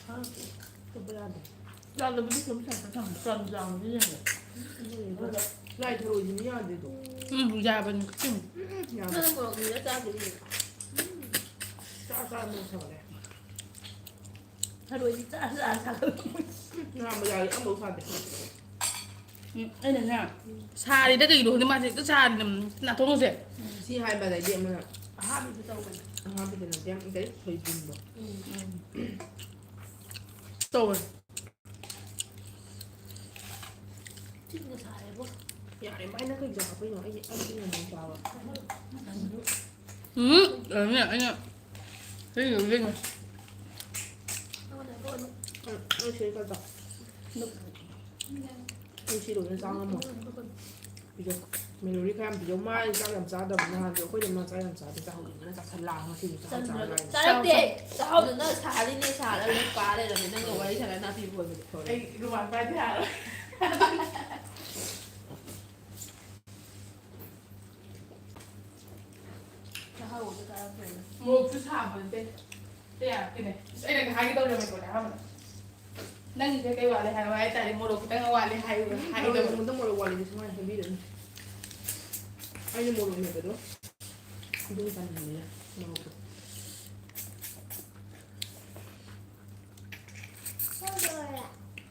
ꯍꯥ? ꯇꯨꯝꯕ ꯌꯥꯗꯦ꯫ ꯌꯥꯗꯕꯗꯤ ꯀꯩꯝ ꯁꯥꯏꯗ ꯊꯝꯃꯦ꯫ ꯆꯝ ꯆꯥꯡꯕꯗꯤ ꯌꯦꯡꯉꯦ꯫ ꯎꯝ, ꯂꯥꯏ ꯊꯔꯣꯏꯁꯤꯅ ꯌꯥꯗꯦꯗꯣ꯫ ꯎꯝ, ꯌꯥꯕꯅꯤ꯫ ꯎꯝ꯫ ꯎꯝ, ꯌꯥꯗꯦ꯫ ꯅꯪ ꯃꯣꯔꯣꯛ ꯃꯦꯠꯂ ꯆꯥꯗ꯭ꯔꯤ? ꯎꯝ꯫ ꯆꯥ ꯆꯥ ꯃꯣꯔꯣꯛ ꯁꯥꯒꯠꯂꯦ꯫ ꯊꯔꯣꯏꯗꯤ ꯆꯥ ꯆꯥ ꯆꯥ꯫ ꯉꯥ ꯃꯌꯥꯗꯤ ꯑꯝꯐꯥꯎ ꯁꯥꯗꯦ꯫ ꯎꯝ, ꯑꯩꯅꯅꯦ, ꯁꯥꯔꯤꯗ ꯀꯩꯒꯤꯅꯣ ꯈꯪꯗꯦ, ꯃꯥꯁꯦ ꯍꯦꯛꯇ ꯁꯥꯔꯤꯅꯦ, ꯎꯝ, ꯅꯥꯇꯣꯟꯒꯁꯦ꯫ ꯎꯝ, ꯁꯤ ꯍꯥꯏꯕꯗꯩꯗꯤ ꯑꯃꯅ ꯑꯍꯥꯕꯤꯗ ꯇꯧꯕꯅꯦ꯫ ꯑꯍꯥꯕꯤꯗ ꯅꯠꯇꯦ, ꯌꯥꯝ ꯀꯩ ꯊꯣꯏꯗꯤꯡꯗꯣ꯫ ꯎꯝ꯫ ꯇꯧꯋꯦ꯫ ꯆꯤꯟꯒ ꯁꯥꯔꯦꯕꯣ꯫ ꯌꯥꯔꯦ, ꯃꯥꯏꯅ ꯀꯩ ꯆꯥ ꯍꯥꯞꯄꯩꯅꯣ? ꯑꯩꯗꯤ, ꯑꯩꯗꯤ ꯉꯝꯃꯣꯏ ꯆꯥꯕ꯫ ꯎꯝ, ꯑꯩꯅ, ꯑꯩꯅ, ꯑꯩꯅ ꯂꯧꯖꯩꯅꯦ꯫ ꯑꯩ, ꯑꯩ ꯁꯤꯗꯩ ꯈꯔ ꯆꯥꯎ꯫ ꯑꯩ ꯁꯤ ꯂꯣꯏꯅ ꯆꯥ ꯉꯝꯃꯣꯏ꯫ ꯄꯤꯖꯧ꯫ ꯃꯦꯂꯣꯗꯤ ꯈꯔ ꯌꯥꯝ ꯄꯤꯖꯧ꯫ ꯃꯥ ꯆꯥꯛ ꯌꯥꯝ ꯆꯥꯗꯕꯅꯤ ꯅꯍꯥꯟꯁꯨ꯫ ꯑꯩꯈꯣꯏꯗ ꯃꯥ ꯆꯥꯛ ꯌꯥꯝ ꯆꯥꯗꯦ꯫ ꯆꯥꯛ ꯍꯧꯖꯤꯛꯅ ꯆꯥꯛ ꯈꯔ ꯂꯥꯝꯃ ꯁꯤꯗꯤ ꯆꯥꯛ ꯆꯥꯔ ꯂꯥꯛꯏꯅꯦ꯫ ꯆꯥꯔꯛꯇꯦ꯫ ꯆꯥꯍꯧꯗꯅ ꯁꯥꯔꯤꯅꯦ, ꯁꯥꯔꯒ ꯂꯣꯏ ꯀꯥ ꯂꯩꯔꯝꯃꯦ꯫ ꯅꯪꯒ ꯋꯥꯔꯤ ꯁꯥꯟꯅ ꯅꯥꯄꯤ ꯐꯣꯏꯕꯗꯣ꯫ ꯑꯩ ꯔꯨꯃꯥꯜ ꯄꯥꯏꯗꯦ ꯍꯥꯏꯔꯣ? ꯆꯥꯍꯧꯗ ꯀꯥꯔꯛꯇꯣꯏꯅꯦ꯫ ꯃꯣꯔꯣꯛꯁꯨ ꯁꯥꯕ ꯅꯠꯇꯦ꯫ ꯀꯌꯥ ꯀꯩꯅꯣ? ꯑꯁ, ꯑꯩꯅ ꯍꯥꯏꯒꯦ ꯇꯧꯔꯝꯃꯦꯀꯣ ꯑꯍꯥꯟꯕꯗ꯫ ꯅꯪꯒꯤꯁꯦ ꯀꯩ ꯋꯥꯠꯂꯤ ꯍꯥꯏꯕ ꯍꯥꯏꯇꯥꯔꯦ, ꯃꯣꯔꯣꯛ ꯈꯤꯇꯪ ꯋꯥꯠꯂꯤ ꯍꯥꯏ-, ꯍꯥꯏꯒꯦ ꯇꯧꯔꯝꯃꯦ꯫ ꯃꯣꯔꯣꯛ ꯋꯥꯠꯂꯤꯗꯤ ꯁꯨꯃꯥꯏꯅ ꯍꯥꯏꯕꯤꯔꯅꯤ꯫ ꯑꯩꯅ ꯃꯣꯔꯣꯛ ꯃꯦꯠꯄꯗꯣ ꯑꯗꯨꯒꯤ ꯆꯥꯅꯤꯡꯕꯅꯤꯅ ꯃꯣꯔꯣꯛꯇꯣ꯫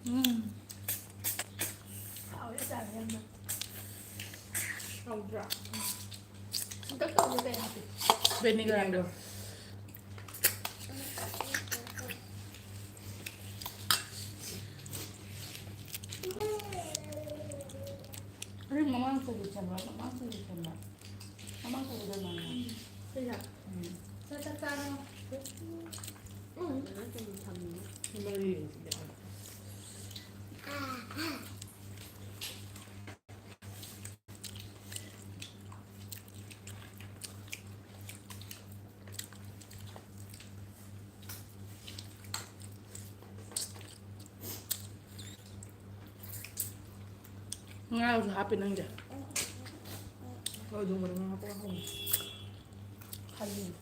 ꯎꯝ꯫ ꯍꯥꯎꯋꯦ ꯑꯆꯥꯔ ꯌꯥꯝꯅ꯫ ꯍꯥꯎꯗ꯭ꯔꯥ? ꯁꯤꯟꯇꯛ ꯇꯧꯕꯗ ꯀꯩ ꯍꯥꯞꯄꯤ? ꯚꯦꯅꯦꯒꯔ꯫ ꯚꯦꯅꯦꯒꯔ꯫ ꯑꯩ ꯃꯃꯥꯡ ꯆꯍꯤ ꯁꯦꯝꯕ, ꯃꯃꯥꯡ ꯆꯍꯤ ꯁꯦꯝꯕ, ꯃꯃꯥꯡ ꯆꯍꯤꯗ ꯃꯥꯜꯂꯦ꯫ ꯁꯤꯅ? ꯎꯝ꯫ ꯆꯥꯛ ꯆꯥꯛ ꯆꯥꯔꯣ꯫ ꯎꯝ, ꯃꯔꯤ꯫ ꯉꯥꯁꯨ ꯍꯥꯞꯄꯦ ꯅꯪꯁꯦ꯫ ꯍꯣꯏ, ꯑꯗꯨꯝꯕꯗ ꯉꯥ ꯍꯥꯞꯄꯒ ꯍꯧꯔꯦ꯫ ꯈꯜꯂꯤꯅꯦ꯫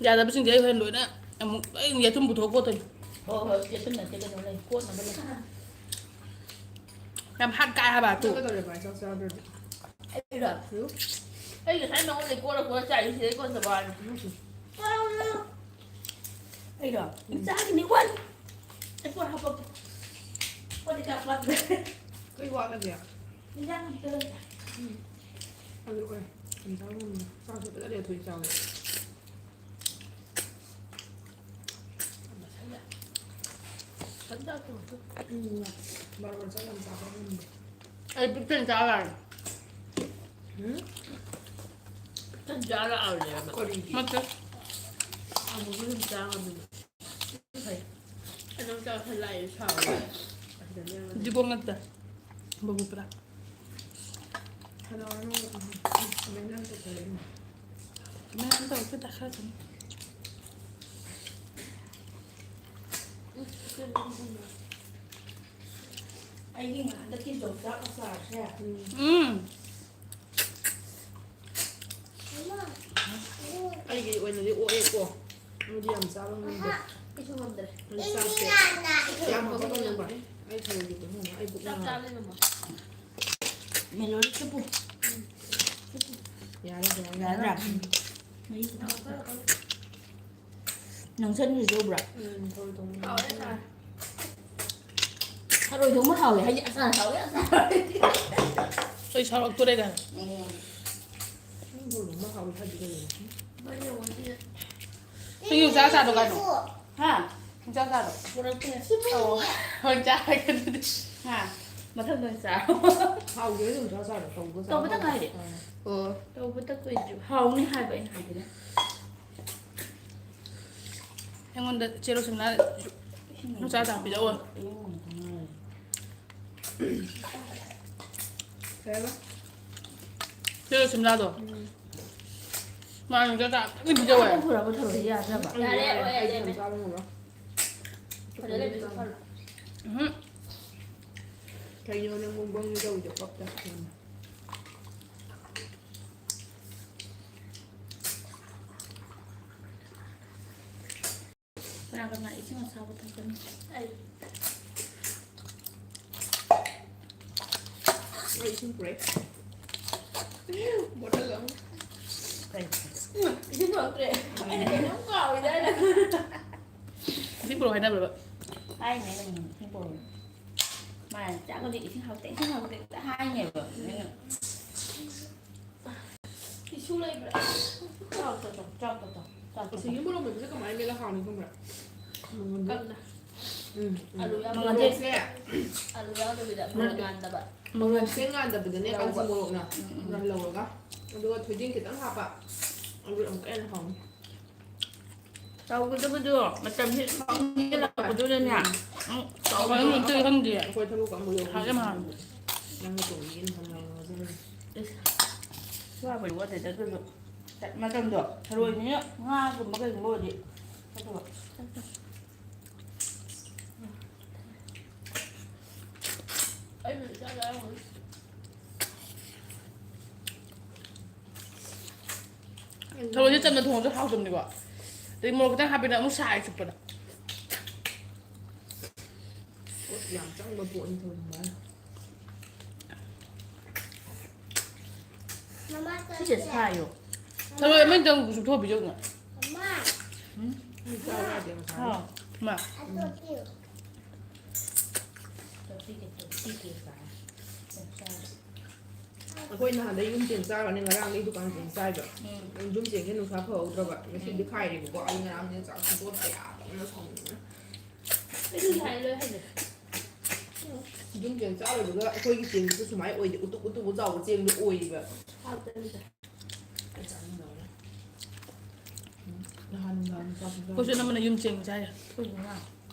ꯌꯥꯗꯕꯁꯤꯡꯁꯦ ꯑꯩ ꯍꯣꯔꯦꯟ ꯂꯣꯏꯅ ꯑꯃꯨꯛ ꯂꯣꯏ ꯌꯦꯇꯨꯝ ꯄꯨꯊꯣꯛꯑ ꯀꯣꯠꯇꯣꯏꯅꯤ꯫ ꯍꯣꯏ, ꯍꯣꯏ, ꯌꯦꯇꯨꯝ ꯅꯠꯇꯦ, ꯀꯩꯅꯣ ꯂꯩ, ꯀꯣꯠꯅꯕ ꯂꯩ꯫ ꯌꯥꯝ ꯍꯥꯠ ꯀꯥꯏ ꯍꯥꯏꯕ ꯇꯨ꯫ ꯅꯪ ꯀꯩꯗꯧꯔꯦꯕ ꯑꯩ ꯆꯥꯛ ꯆꯥꯗ꯭ꯔꯗꯤ? ꯑꯩꯔꯣ? ꯎꯝ? ꯑꯩ ꯉꯁꯥꯏ ꯅꯉꯣꯟꯗ ꯀꯣꯠꯂ ꯀꯣꯠꯂ ꯆꯥꯏ, ꯁꯤꯗꯩ ꯀꯣꯟ ꯆꯥꯕ ꯍꯥꯏꯅꯤ꯫ ꯎꯝ꯫ ꯑꯩꯔꯣ? ꯎꯝ꯫ ꯆꯥꯒꯤꯅꯤ, ꯋꯥꯠꯂꯤ꯫ ꯑꯩ ꯄꯣꯠ ꯍꯥꯞꯄꯛꯀꯦ꯫ ꯄꯣꯠ ꯀꯩꯀꯥ ꯋꯥꯠꯇ꯭ꯔꯦ꯫ ꯀꯩ ꯋꯥꯠꯂꯒꯦ? ꯏꯟꯖꯥꯡ ꯑꯝꯇ ꯂꯩꯇ꯭ꯔꯦ꯫ ꯎꯝ꯫ ꯑꯗꯨ ꯑꯣꯏ꯫ ꯀꯩꯅꯣ ꯆꯥꯕ ꯉꯝꯗꯦ꯫ ꯆꯥꯛꯁꯨ ꯐꯖꯅ ꯂꯦꯊꯣꯛꯏ ꯆꯥꯕꯗ꯫ ꯎꯝ꯫ ꯕꯥꯔꯣ ꯆꯥꯛ ꯌꯥꯝ ꯆꯥꯕ ꯉꯝꯗꯦ꯫ ꯑꯩ ꯄꯤꯛ ꯊꯟꯅ ꯆꯥ ꯌꯥꯔꯦ꯫ ꯎꯝ? ꯄꯤꯛ ꯊꯟꯅ ꯆꯥ ꯂꯥꯛꯑꯕꯅꯦꯕ꯫ ꯀꯔꯤꯒꯤ? ꯅꯠꯇꯦ꯫ ꯑꯃꯨꯛꯁꯨ ꯑꯗꯨꯝ ꯆꯥ ꯉꯝꯃꯤꯅꯦ꯫ ꯐꯩ꯫ ꯑꯗꯨꯝ ꯆꯥꯎꯁꯜꯂꯛꯑꯦ, ꯁꯥꯎꯔꯦ꯫ ꯑꯁꯤꯗꯅꯦ ꯌꯥꯝꯅ ꯗꯤꯒꯣꯡ ꯅꯠꯇꯦ꯫ ꯕꯕꯨꯄ꯭ꯔꯥ꯫ Hello, hello. ꯎꯝ, ꯎꯝ, ꯎꯝ, ꯎꯝ, ꯎꯝ꯫ ꯃꯌꯥꯝ ꯇꯧꯔꯛꯇꯦ, ꯇꯥꯈꯠꯂꯛꯀꯅꯤ꯫ ꯑꯩꯒꯤ ꯍꯟꯗꯛꯀꯤ ꯌꯣꯡꯆꯥꯛ ꯑꯆꯥꯔꯁꯦ꯫ ꯎꯝ꯫ ꯎꯝ꯫ ꯑꯩꯒꯤ ꯑꯣꯏꯅꯗꯤ ꯑꯣꯛꯑꯦꯀꯣ꯫ ꯅꯣꯏꯗꯤ ꯌꯥꯝ ꯆꯥꯕ ꯉꯝꯗꯦ꯫ ꯑꯩꯁꯨ ꯉꯝꯗ꯭ꯔꯦ꯫ ꯅꯣꯏ ꯆꯥꯛꯁꯦ ꯌꯥꯝ ꯍꯥꯞꯄꯛꯀꯅꯨ ꯚꯥꯏ꯫ ꯑꯩ ꯊꯔꯣꯏꯒꯤ ꯄꯨꯡ ꯑꯃ ꯑꯩ ꯄꯨꯛ ꯆꯥꯛ ꯅꯥꯔꯦ꯫ ꯆꯥꯕꯗꯤ ꯉꯝꯃꯣ꯫ ꯃꯦꯂꯣꯗꯤ ꯆꯨꯞꯄꯨ꯫ ꯌꯥꯔꯦ, ꯌꯥꯔꯦ꯫ ꯌꯥꯔꯗ꯭ꯔꯥ? ꯎꯝ꯫ ꯃꯍꯤ ꯈꯤꯇꯪ ꯍꯥꯞꯆꯔꯛꯀꯅꯨ꯫ ꯅꯪ ꯆꯠꯅꯤꯁꯦ ꯎꯕ꯭ꯔꯥ? ꯎꯝ, ꯊꯔꯣꯏ ꯊꯣꯡꯕ꯫ ꯍꯥꯎꯋꯦ, ꯍꯥꯎꯋꯦ꯫ ꯊꯔꯣꯏ ꯊꯣꯡꯕ ꯍꯥꯎꯋꯦ ꯍꯥꯏꯗꯤ ꯑꯆꯥꯔ ꯍꯥꯎꯋꯦ, ꯑꯆꯥꯔ ꯍꯥꯎꯋꯦ꯫ ꯑꯩ ꯁꯥꯎꯔꯛꯇꯣꯔꯦ ꯀꯥꯏꯅ꯫ ꯎꯝ꯫ ꯅꯪ ꯊꯔꯣꯏ ꯊꯣꯡꯕ ꯍꯥꯎꯋꯦ ꯍꯥꯏꯗꯤ ꯀꯩꯅꯣ? ꯃꯔꯤ ꯑꯣꯏꯗꯤ꯫ ꯅꯪ ꯌꯣꯡꯆꯥꯛ ꯑꯆꯥꯔꯗꯣ ꯀꯥꯏꯅꯣ? ꯍꯥ? ꯌꯣꯡꯆꯥꯛ ꯑꯆꯥꯔꯗꯣ? ꯄꯨꯔꯛꯇꯦ꯫ ꯑꯣ꯫ ꯍꯣꯏ, ꯆꯥꯔꯒꯦ ꯑꯗꯨꯗꯤ꯫ ꯍꯥ? ꯃꯊꯪꯗ ꯑꯣꯏꯅ ꯆꯥꯔꯣ꯫ ꯍꯥꯎꯗꯦ, ꯌꯣꯡꯆꯥꯛ ꯑꯆꯥꯔꯗꯣ ꯇꯧꯕꯒ ꯇꯧꯕꯇ ꯆꯥꯕ꯫ ꯉꯥꯏꯔꯤ꯫ ꯑꯥ꯫ ꯑꯣ꯫ ꯇꯧꯕꯇ ꯀꯨꯏꯗ꯭ꯔꯤ꯫ ꯍꯥꯎꯅꯤ ꯍꯥꯏꯕ ꯑꯩꯅ ꯍꯥꯏꯕꯗꯤ꯫ ꯑꯩꯉꯣꯟꯗ ꯆꯦ ꯔꯣꯁꯟꯅ ꯅꯨꯡꯆꯥ ꯆꯥ ꯄꯤꯔꯛꯑꯣ꯫ ꯀꯩ ꯍꯥꯏꯕ? ꯆꯦ ꯔꯣꯁꯟꯅꯗꯣ꯫ ꯎꯝ꯫ ꯃꯥ ꯅꯨꯡꯆꯥ ꯆꯥ ꯑꯝꯇꯪꯗꯤ ꯄꯤꯖꯧ ꯍꯥꯏ꯫ ꯄꯨꯔꯛꯄ ꯊꯧꯔꯗꯤ ꯌꯥꯗ꯭ꯔꯕ? ꯌꯥꯔꯦ, ꯌꯥꯔꯦ, ꯌꯥꯔꯦ꯫ ꯆꯥꯕ ꯉꯝꯃꯔꯣꯏ꯫ ꯐꯖꯅ ꯄꯤꯖꯧ ꯍꯥꯏ꯫ ꯎꯝꯍꯨꯝ꯫ ꯀꯩꯅꯣ ꯅꯪ ꯃꯨꯛꯕꯥꯡ ꯇꯧꯔꯤꯗꯣ ꯄꯛꯇꯦ꯫ ꯀꯅꯥ ꯀꯅꯥ ꯏꯁꯤꯡ ꯑꯁꯥꯕ ꯊꯛꯀꯅꯤ? ꯑꯩ꯫ ꯑꯩ ꯏꯁꯤꯡ ꯄꯨꯔꯛꯑꯦ꯫ ꯕꯣꯇꯜ ꯑꯃ꯫ ꯀꯩ? ꯏꯁꯤꯡ ꯄꯨꯔꯛꯇ꯭ꯔꯦ꯫ ꯑꯩꯅ ꯀꯩꯅꯣꯝ ꯀꯥꯎꯔꯤꯗ ꯍꯥꯏꯅ꯫ ꯏꯁꯤꯡ ꯄꯨꯔꯛꯑꯣ ꯍꯥꯏꯅꯕ꯭ꯔꯕ? ꯍꯥꯏꯅꯦ ꯑꯩꯅ ꯏꯁꯤꯡ ꯄꯨꯔꯛꯑꯣ꯫ ꯃꯥꯅ ꯆꯥꯛ ꯍꯧꯖꯤꯛ ꯏꯁꯤꯡ ꯍꯥꯎꯇꯦ, ꯏꯁꯤꯡ ꯍꯥꯎꯇꯦ ꯍꯦꯛꯇ ꯍꯥꯏꯅꯦꯕ꯫ ꯑꯩꯅ ꯇꯤꯁꯨ ꯂꯩꯕ꯭ꯔꯥ? ꯆꯥꯎ, ꯆꯥꯎ, ꯆꯥꯎ, ꯆꯥꯎ, ꯆꯥꯎ, ꯆꯥꯎ, ꯆꯥꯎ, ꯆꯥꯎ꯫ ꯑꯁꯤꯒꯤ ꯃꯣꯔꯣꯛ ꯃꯦꯠꯄꯁꯦ ꯀꯃꯥꯏꯅ ꯃꯦꯠꯂ ꯍꯥꯎꯅꯤ ꯈꯪꯕ꯭ꯔꯥ? ꯀꯪꯅ꯫ ꯎꯝ, ꯎꯝ꯫ ꯑꯂꯨ ꯌꯥꯎꯗꯕꯤꯗ꯫ ꯃꯣꯔꯣꯛꯁꯦ꯫ ꯑꯂꯨ ꯌꯥꯎꯗꯕꯤꯗ, ꯃꯣꯔꯣꯛ ꯅꯠꯇꯦ꯫ ꯉꯥꯟꯗꯕ꯫ ꯃꯣꯔꯣꯛꯁꯦ ꯉꯥꯟꯗꯕꯗꯅꯦ, ꯂꯧꯕ꯫ ꯀꯥꯡꯖꯤꯡ ꯃꯣꯔꯣꯛꯅ ꯎꯝ, ꯎꯝ꯫ ꯉꯥꯜꯍꯜꯍꯧꯔꯒ꯫ ꯑꯗꯨꯒ ꯊꯣꯏꯗꯤꯡ ꯈꯤꯇꯪ ꯍꯥꯞꯄ꯫ ꯑꯗꯨ ꯑꯃꯨꯛꯀ ꯍꯦꯟꯅ ꯍꯥꯎꯅꯤ꯫ ꯇꯧꯒꯗꯕꯗꯣ ꯃꯇꯝꯁꯦ ꯁꯨꯝ ꯍꯦꯜꯂꯛꯄꯗꯨꯅꯅꯦ꯫ ꯎꯝ꯫ ꯎꯝ, ꯇꯧꯕ ꯑꯗꯨ ꯑꯝꯇ ꯈꯪꯗꯦ꯫ ꯑꯩꯈꯣꯏ ꯊꯕꯛ ꯑꯃ ꯌꯧꯕ ꯍꯥꯎꯗꯤ ꯌꯥꯝ ꯍꯥꯎꯔꯝꯃꯣꯏ꯫ ꯅꯪꯅ ꯇꯧꯕꯤꯒꯦꯅ ꯍꯟꯅ ꯉꯥꯡꯖꯔꯣꯏ꯫ ꯏꯁ꯫ ꯋꯥꯕꯩ ꯋꯥꯗꯦꯗ ꯑꯗꯨꯁꯨ꯫ ꯃꯇꯝꯗꯣ ꯊꯔꯣꯏꯅꯤꯅ ꯉꯥꯒꯨꯝꯕ ꯀꯩꯒꯨꯝꯕ ꯑꯣꯏꯔꯗꯤ ꯐꯗꯧꯕ꯫ ꯑꯩꯕꯨꯗꯤ ꯆꯥ ꯆꯥꯔꯝꯒꯅꯤ꯫ ꯊꯔꯣꯏꯁꯦ ꯆꯝꯅ ꯊꯣꯡꯉꯁꯨ ꯍꯥꯎꯇꯕꯅꯤꯀꯣ꯫ ꯑꯗꯩ ꯃꯣꯔꯣꯛ ꯈꯤꯇꯪ ꯍꯥꯞꯄꯦꯗꯅ ꯑꯃꯨꯛ ꯁꯥꯏ ꯆꯨꯞꯄꯗ꯫ ꯄꯣꯠ ꯌꯥꯝ ꯆꯪꯕ ꯄꯣꯠꯅꯤ ꯊꯔꯣꯏ ꯊꯣꯡꯕ ꯍꯥꯏꯁꯦ꯫ ꯃꯃꯥ ꯁꯤꯁꯦ ꯆꯠꯁꯦ꯫ ꯁꯥꯏꯌꯣ꯫ ꯊꯔꯣꯏ ꯑꯃꯅꯤꯗꯪ ꯆꯨꯞꯊꯣꯛꯑ ꯄꯤꯖꯧꯅ꯫ ꯃꯃꯥ꯫ ꯎꯝ? ꯃꯤ ꯆꯥꯎ ꯌꯥꯗꯦ ꯉꯁꯥꯏ꯫ ꯍꯥꯎ꯫ ꯃꯥ꯫ ꯑꯗꯨ ꯄꯤꯌꯨ꯫ ꯑꯩꯈꯣꯏ ꯅꯍꯥꯟꯗꯩ ꯌꯨꯝ ꯆꯦꯡ ꯆꯥꯔꯨꯔꯅꯤ, ꯉꯔꯥꯡꯗꯩ ꯗꯨꯀꯥꯟ ꯆꯦꯡ ꯆꯥꯏꯕ꯫ ꯎꯝ꯫ ꯌꯨꯝ ꯆꯦꯡꯁꯦ ꯅꯨꯡꯁꯥ ꯐꯍꯧꯗ꯭ꯔꯕ꯫ ꯉꯁꯤꯗꯤ ꯎꯝ꯫ ꯈꯥꯏꯔꯦꯕꯀꯣ꯫ ꯑꯩ ꯉꯔꯥꯡꯁꯦ ꯆꯥꯛ ꯊꯣꯡꯗꯣꯛꯄ ꯌꯥꯗꯕꯅ ꯁꯥꯎꯅꯤꯡꯕꯅ꯫ ꯑꯩꯁꯨ ꯉꯁꯥꯏ ꯂꯣꯏ ꯍꯩꯔꯦ꯫ ꯌꯨꯝ ꯆꯦꯡ ꯆꯥꯔꯨꯕꯗ ꯑꯩꯈꯣꯏꯒꯤ ꯆꯦꯡꯗꯨꯁꯨ ꯁꯨꯃꯥꯏꯅ ꯑꯣꯏꯗꯦ, ꯎꯇꯨꯞ ꯎꯇꯨꯞ ꯆꯥꯎꯕ ꯆꯦꯡꯗꯣ ꯑꯣꯏꯌꯦꯕ꯫ ꯍꯥꯎꯇꯕꯤꯗ꯫ ꯑꯩ ꯆꯥꯅꯤꯡꯗꯕꯅ꯫ ꯎꯝ꯫ ꯅꯍꯥꯟ ꯅꯨꯡꯗꯥꯡ ꯆꯥꯕꯗꯣ꯫ ꯑꯩꯈꯣꯏꯁꯨ ꯑꯅꯝꯕꯅ ꯌꯨꯝ ꯆꯦꯡ ꯆꯥꯏ꯫ ꯑꯩꯈꯣꯏꯁꯨ ꯉꯥ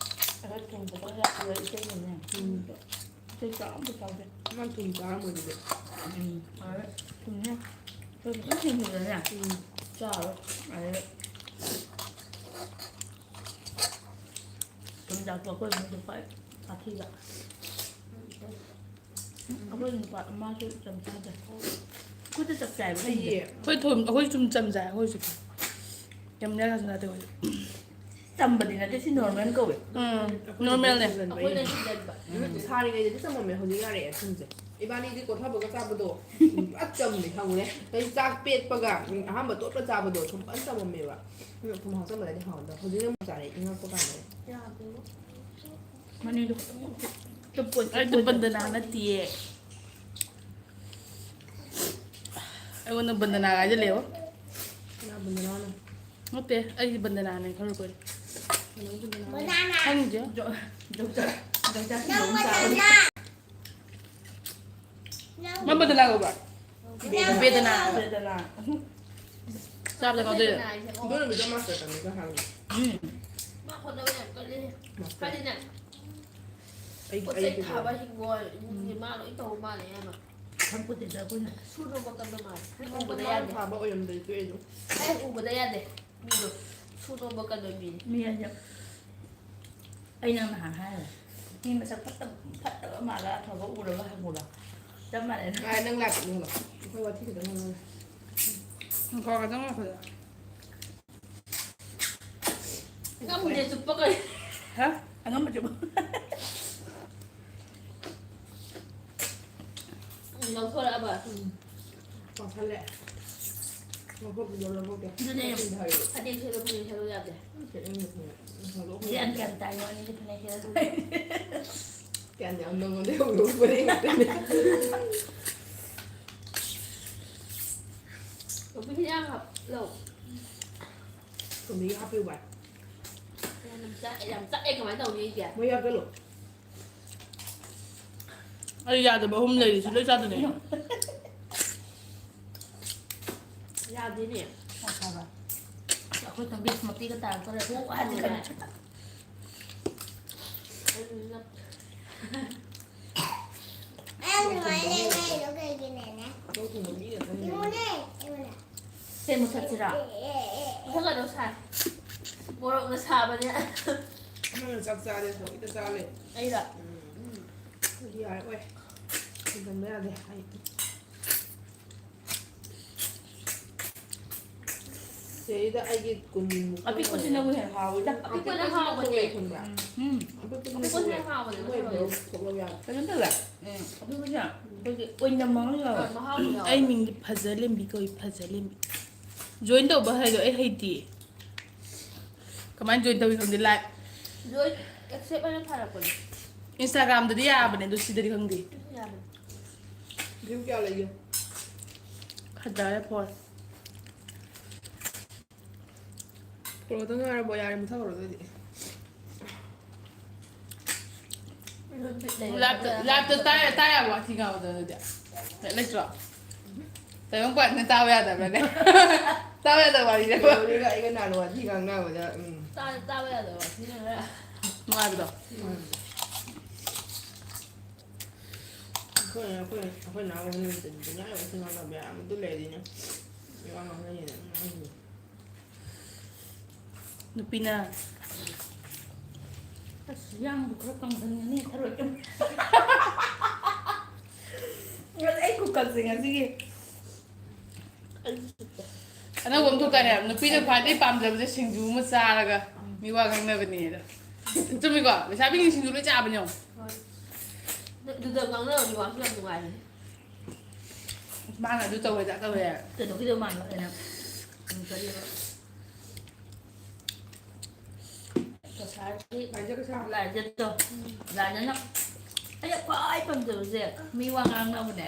ꯈꯔ ꯊꯣꯡꯕꯗ ꯌꯥꯎꯔꯒ ꯏꯇꯩꯅꯅꯦ꯫ ꯎꯝ꯫ ꯏꯇꯩ ꯆꯥꯛ ꯑꯝꯇ ꯆꯥꯎꯗꯦ꯫ ꯃꯥ ꯊꯨꯝ ꯆꯥꯔꯝꯃꯣꯏ ꯑꯗꯨꯗꯤ꯫ ꯎꯝ꯫ ꯑꯗ ꯊꯨꯝꯅꯦ꯫ ꯑꯩꯈꯣꯏ ꯈꯤꯇꯪ ꯊꯦꯡꯕꯗꯅꯦ꯫ ꯎꯝ꯫ ꯆꯥꯔꯣꯏ꯫ ꯑꯗ ꯊꯨꯝ ꯆꯥꯛꯇꯣ ꯑꯩꯈꯣꯏ ꯏꯃꯨꯡꯗ ꯈ꯭ꯋꯥꯏ ꯁꯥꯊꯤꯕ꯫ ꯑꯩꯈꯣꯏ ꯅꯨꯄꯥ ꯃꯥꯁꯨ ꯆꯝ ꯆꯥꯗꯦ꯫ ꯑꯩꯈꯣꯏꯗ ꯆꯞ ꯆꯥꯏꯕ ꯊꯨꯝꯁꯦ꯫ ꯑꯩꯈꯣꯏ ꯊꯨꯝ, ꯑꯩꯈꯣꯏ ꯊꯨꯝ ꯆꯝ ꯆꯥꯏ ꯑꯩꯈꯣꯏꯁꯨ꯫ ꯌꯥꯝ ꯌꯥꯛꯅꯁꯨ ꯅꯠꯇꯦ ꯑꯩꯈꯣꯏꯁꯨ꯫ ꯆꯝꯕꯗꯤ ꯅꯠꯇꯦ, ꯁꯤ ꯅꯣꯔꯃꯦꯜ ꯀꯧꯋꯦ꯫ ꯎꯝ, ꯅꯣꯔꯃꯦꯜꯅꯦ꯫ ꯑꯩꯈꯣꯏꯅ ꯍꯦꯟꯖꯟꯕ꯫ ꯎꯝ, ꯁꯥꯔꯤꯉꯩꯗꯗꯤ ꯆꯝꯃꯝꯃꯦ, ꯍꯧꯖꯤꯛ ꯌꯥꯔꯛꯑꯦ ꯊꯨꯝꯁꯦ꯫ ꯏꯕꯥꯅꯤꯗꯤ ꯀꯣꯊꯕꯒ ꯆꯥꯕꯗꯣ ꯄꯨꯔꯥ ꯆꯝꯃꯦ, ꯈꯪꯉꯨꯅꯦ꯫ ꯀꯩ ꯆꯥꯛ ꯄꯦꯠꯄꯒ, ꯎꯝ, ꯑꯍꯥꯟꯕ ꯇꯣꯠꯄ ꯆꯥꯕꯗꯣ ꯁꯨꯝ ꯐꯖꯅ ꯆꯝꯃꯝꯃꯦꯕ꯫ ꯎꯝ, ꯊꯨꯝ ꯍꯥꯞꯆꯜꯂꯒꯗꯤ ꯍꯥꯎꯅꯤ꯫ ꯍꯧꯖꯤꯛꯅ ꯑꯃꯨꯛ ꯆꯥꯔꯛꯑꯦ, ꯏꯪꯉꯛꯄ ꯀꯥꯟꯗ꯫ ꯃꯅꯤꯡꯗꯣ ꯈꯤꯇꯪ ꯆꯨꯞꯄꯣ, ꯑꯩꯗꯣ ꯆꯨꯞꯄꯣ꯫ ꯕꯟꯗꯅꯥ ꯅꯠꯇꯤꯌꯦ꯫ ꯑꯩꯉꯣꯟꯗ ꯕꯟꯗꯅꯥ ꯍꯥꯏꯖꯜꯂꯦꯕ꯫ ꯀꯅꯥ ꯕꯟꯗꯅꯥꯅꯣ? ꯅꯠꯇꯦ, ꯑꯩꯗꯤ ꯕꯟꯗꯅꯥꯅꯦ ꯈꯜꯂꯨꯕꯅꯤ꯫ ꯀꯅꯥ ꯕꯟꯗꯅꯥꯅꯣ? ꯈꯪꯗꯦ꯫ ꯖꯣ-, ꯖꯣ-, ꯖꯣ-, ꯖꯣ-, ꯖꯣ-, ꯅꯪ ꯕꯟꯗꯅꯥ ꯀꯧꯕ꯭ꯔꯥ? ꯕꯦꯗꯅꯥ꯫ ꯕꯦꯗꯅꯥ꯫ ꯕꯦꯗꯅꯥ꯫ ꯆꯥꯕꯗ ꯉꯥꯎꯖꯩꯔꯣ? ꯕꯦꯗꯅꯥ ꯍꯥꯏꯁꯦ, ꯑꯣ꯫ ꯑꯗꯨ ꯅꯨꯃꯤꯠꯇꯣ ꯃꯥꯁꯇꯔ ꯇꯝꯃꯤꯒ ꯍꯥꯏꯕꯅꯤ꯫ ꯎꯝ꯫ ꯃꯥ ꯍꯣꯠꯅꯕ ꯌꯥꯝ ꯀꯜꯂꯦ꯫ ꯃꯥꯁꯇꯔ꯫ ꯍꯥꯏꯗꯤꯅꯦ, ꯑꯩ, ꯄꯣꯠ ꯆꯩ ꯑꯩ ꯊꯥꯕ, ꯍꯤꯡꯒꯣꯜ, ꯏꯃꯨꯡꯒꯤ ꯎꯝ꯫ ꯃꯥ ꯂꯣꯏ ꯇꯧꯕ ꯃꯥꯜꯂꯦ ꯑꯌꯥꯝꯕ꯫ ꯈꯪꯄꯣꯠꯇꯦꯗ ꯑꯩꯈꯣꯏꯅ꯫ ꯁꯨꯔꯗꯧꯕ ꯀꯟꯕ ꯃꯥꯜꯂꯦ꯫ ꯍꯦꯛ ꯎꯕꯗ ꯃꯥꯅ ꯌꯥꯗꯦ꯫ ꯊꯥꯕ ꯑꯣꯏꯔꯝꯗ꯭ꯔꯗꯤ ꯇꯣꯛꯑꯦ ꯑꯗꯨꯝ꯫ ꯍꯦꯛ ꯎꯕꯗ ꯌꯥꯗꯦ꯫ ꯃꯤꯗꯣ ꯁꯨꯔꯗꯧꯕ ꯀꯟꯕ ꯃꯤꯅꯤ꯫ ꯃꯤ ꯍꯥꯏꯁꯦ ꯑꯩ ꯅꯪ ꯅꯍꯥꯟ ꯍꯥꯏꯔꯦ꯫ ꯃꯤ ꯃꯁꯛ ꯐꯠꯇꯕ, ꯐꯠꯇꯕ ꯃꯥꯜꯂ ꯑꯐꯕ ꯎꯔꯒ ꯍꯪꯉꯨꯔꯣ? ꯆꯞ ꯃꯥꯟꯅꯩ꯫ ꯉꯥꯏ, ꯅꯪ ꯂꯥꯛꯄ ꯅꯪꯂꯣ? ꯑꯩꯈꯣꯏ ꯋꯥꯊꯤ ꯈꯛꯇꯪ ꯉꯥꯡꯅꯔꯦ꯫ ꯉꯥꯏꯈꯣ, ꯈꯛꯇꯪ ꯉꯥꯏꯈꯣ꯫ ꯑꯉꯝꯕꯁꯦ ꯆꯨꯞꯄ ꯀꯔꯤ? ꯍꯥ? ꯑꯉꯝꯕ ꯆꯨꯞꯄ꯫ ꯎꯝ, ꯂꯧꯊꯣꯔꯛꯑꯕ? ꯎꯝ꯫ ꯆꯥꯎꯁꯜꯂꯦ꯫ ꯂꯧꯊꯣꯛꯄꯤꯗꯣ ꯂꯧꯊꯣꯛꯀꯦ꯫ ꯑꯗꯨꯅꯦ꯫ ꯃꯆꯤꯟꯗ ꯍꯥꯏꯌꯣ꯫ ꯐꯅꯦꯛ ꯁꯦꯠꯂꯣ, ꯐꯅꯦꯛ ꯁꯦꯠꯂꯣ ꯌꯥꯗꯦ꯫ ꯁꯦꯠꯅꯤꯡꯕ ꯐꯅꯦꯛ꯫ ꯂꯧꯊꯣꯛ-, ꯒ꯭ꯌꯥꯟ ꯀꯌꯥꯝ ꯇꯥꯏꯅꯣ ꯑꯅꯤꯁꯦ ꯐꯅꯦꯛ ꯁꯦꯠꯂ꯫ ꯒ꯭ꯌꯥꯟ ꯌꯥꯝ ꯅꯪꯉꯣꯟꯗ ꯌꯧꯗꯧꯕ ꯐꯅꯦꯛ ꯉꯥꯛꯇꯅꯦ꯫ ꯀꯣꯕꯤ ꯍꯤꯟꯖꯥꯡ ꯍꯥꯞꯂꯣ꯫ ꯀꯣꯕꯤ ꯍꯥꯞꯄꯤꯌꯨ ꯚꯥꯏ꯫ ꯌꯥꯝ ꯆꯥꯛꯑꯦ, ꯌꯥꯝ ꯆꯥꯛꯑꯦ, ꯀꯃꯥꯏꯅ ꯇꯧꯅꯤ ꯑꯩꯗꯤ? ꯃꯣꯏ ꯍꯥꯞꯆꯜꯂꯣ꯫ ꯑꯩ ꯌꯥꯗꯕ ꯑꯍꯨꯝ ꯂꯩꯔꯤꯁꯤ ꯂꯣꯏ ꯆꯥꯗꯣꯏꯅꯦ꯫ ꯌꯥꯗꯦꯅꯦ꯫ ꯕꯤꯁꯃꯇꯤꯒ ꯇꯥꯔꯛꯇꯣꯔꯦ꯫ ꯍꯨ ꯍꯥꯏꯗꯤ ꯀꯩꯅꯣ? ꯑꯩ ꯑꯗꯨꯃꯥꯏꯅ ꯂꯩꯔꯤꯗꯣ ꯀꯩꯒꯤꯅꯣꯅꯦ? ꯂꯧ ꯊꯨꯝꯕ ꯃꯤꯅ ꯈꯪꯗꯦ꯫ ꯌꯦꯡꯉꯨꯅꯦ, ꯌꯦꯡꯉꯨꯅꯦ꯫ ꯁꯦ, ꯃꯨꯊꯠꯁꯤꯔꯥ? ꯑꯦ, ꯑꯦ, ꯑꯦ, ꯑꯦ꯫ ꯃꯨꯊꯠꯀꯅꯨ, ꯁꯥꯏ꯫ ꯃꯣꯔꯣꯛꯅ ꯁꯥꯕꯅꯦ꯫ ꯅꯪꯅ ꯆꯥꯛ ꯆꯥꯔꯦ, ꯊꯑꯣꯏꯅ ꯆꯥ ꯂꯩ꯫ ꯑꯩꯔꯣ? ꯎꯝ, ꯎꯝ꯫ ꯑꯩꯗꯤ ꯌꯥꯔꯛꯑꯣꯏ꯫ ꯍꯦꯟꯖꯟꯕ ꯌꯥꯗꯦ꯫ ꯑꯩ ꯁꯤꯗꯩꯗ ꯑꯩꯒꯤ ꯀꯨꯟꯃꯨꯛ ꯑꯄꯤꯛꯄꯁꯤꯅꯕꯨ ꯍꯦꯟꯅ ꯍꯥꯎꯋꯤꯗ꯫ ꯑꯄꯤꯛꯄꯅ ꯍꯥꯎꯕꯅꯦ꯫ ꯈꯪꯕ꯭ꯔꯥ? ꯎꯝ꯫ ꯑꯄꯤꯛꯄꯁꯤꯅ ꯑꯄꯤꯛꯄꯁꯤꯅ ꯍꯦꯟꯅ ꯍꯥꯎꯕꯅꯦ꯫ ꯃꯣꯏ ꯃꯔꯨ ꯊꯣꯛꯂꯛꯑꯣ ꯌꯥꯗꯦ꯫ ꯀꯩꯅꯣ ꯇꯧꯋꯦ꯫ ꯎꯝ꯫ ꯑꯄꯤꯛꯄꯁꯤꯅ ꯑꯩꯈꯣꯏꯒꯤ ꯑꯣꯏꯅꯝ ꯑꯃ ꯌꯥꯎꯋꯦ꯫ ꯑꯥ, ꯃꯍꯥꯎ ꯌꯥꯎꯋꯦ꯫ ꯑꯩ ꯃꯤꯡꯗꯤ ꯐꯖꯂꯦꯝꯕꯤ ꯀꯧꯏ, ꯐꯖꯂꯦꯝꯕꯤ꯫ Join ꯇꯧꯕ ꯍꯥꯏꯗꯣ ꯑꯩ ꯍꯩꯇꯦ꯫ ꯀꯃꯥꯏꯅ join ꯇꯧꯏ ꯈꯪꯗꯦ, live꯫ Join accept ꯍꯥꯏꯅ ꯊꯥꯔꯛꯄꯅꯦ꯫ Instagram-ꯗꯗꯤ ꯌꯥꯕꯅꯦ, ꯑꯗꯨ ꯁꯤꯗꯗꯤ ꯈꯪꯗꯦ꯫ ꯌꯥꯕꯅꯦ꯫ View ꯀꯌꯥ ꯂꯩꯒꯦ? ꯐꯖꯔꯦ phone꯫ Pro-ꯗ ꯉꯥꯏꯔꯕꯣ? ꯌꯥꯔꯦ, ꯃꯨꯊꯠꯈ꯭ꯔꯣ ꯑꯗꯨꯗꯤ꯫ Live-ꯇ, live-ꯇ ꯇꯥ-, ꯇꯥ ꯌꯥꯕ ꯋꯥꯊꯤ ꯉꯥꯡꯕꯗꯣ ꯑꯗꯨꯗꯤ꯫ ꯂꯩꯇ꯭ꯔꯣ? ꯇꯥꯏꯕꯪꯄꯥꯟꯁꯤꯅ ꯇꯥꯕ ꯌꯥꯗꯕ꯭ꯔꯥꯅꯦ? ꯇꯥꯕ ꯌꯥꯗꯕ ꯋꯥꯔꯤꯅꯦ꯫ ꯀꯩꯅꯣꯅꯦꯕ, ꯑꯩꯒ ꯅꯍꯥꯟ ꯋꯥꯊꯤ ꯉꯥꯡꯅꯕꯗ, ꯎꯝ꯫ ꯇꯥ-, ꯇꯥꯕ ꯌꯥꯗꯕ ꯋꯥꯊꯤꯅꯦ ꯈꯔ꯫ ꯅꯨꯡꯉꯥꯏꯕꯗꯣ꯫ ꯎꯝ꯫ ꯑꯩꯈꯣꯏ, ꯑꯩꯈꯣꯏ, ꯑꯩꯈꯣꯏ ꯅꯍꯥꯟ ꯋꯥꯊꯤ ꯉꯥꯡꯅꯕ ꯌꯥꯝ ꯑꯗꯨ ꯂꯩꯔꯤꯅꯦ꯫ ꯃꯤ ꯋꯥ ꯉꯥꯡꯅꯩꯌꯦꯅ ꯉꯥꯡꯅꯩꯌꯦ꯫ ꯅꯨꯄꯤꯅ ꯑꯁ, ꯌꯥꯡꯗꯨ ꯈꯔ ꯀꯪꯍꯟꯒꯅꯤ, ꯊꯔꯣꯏ ꯀꯪ-, ꯉꯁꯤ ꯑꯩ ꯈꯨꯀꯪꯁꯦ ꯉꯁꯤꯒꯤ꯫ ꯑꯅꯧꯕ ꯑꯃ ꯊꯣꯛꯇꯥꯏꯅꯦ, ꯅꯨꯄꯤꯅ ꯈ꯭ꯋꯥꯏꯗꯒꯤ ꯄꯥꯝꯖꯕꯁꯦ ꯁꯤꯡꯖꯨ ꯑꯃ ꯆꯥꯔꯒ ꯃꯤ ꯋꯥ ꯉꯥꯡꯅꯕꯅꯦꯅ꯫ ꯆꯨꯝꯃꯤꯀꯣ? ꯂꯩꯁꯥꯕꯤꯁꯤꯡ ꯁꯤꯡꯖꯨ ꯂꯣꯏ ꯆꯥꯕꯅꯦ ꯌꯦꯡꯉꯣ꯫ ꯍꯣꯏ꯫ ꯑꯗꯨꯗ ꯉꯥꯡꯅꯕ ꯃꯤ ꯋꯥꯁꯨ ꯌꯥꯝ ꯅꯨꯡꯉꯥꯏꯕꯅꯦ꯫ ꯃꯥꯅ ꯑꯗꯨ ꯇꯧꯋꯦ, ꯑꯗꯥ ꯇꯧꯋꯦ꯫ ꯀꯩꯗꯧꯈꯤꯗꯧ ꯃꯥꯟꯕ ꯑꯩꯅ ꯑꯗꯨꯝ ꯆꯠꯂꯦꯕ꯫ ꯄꯩꯁꯥꯗꯤ ꯂꯥꯏꯖꯠꯇꯣ꯫ ꯂꯥꯏꯖꯠꯅ ꯑꯩꯅ ꯈ꯭ꯋꯥꯏ ꯄꯥꯝꯖꯕꯁꯦ ꯃꯤ ꯋꯥ ꯉꯥꯡꯅꯕꯅꯦ꯫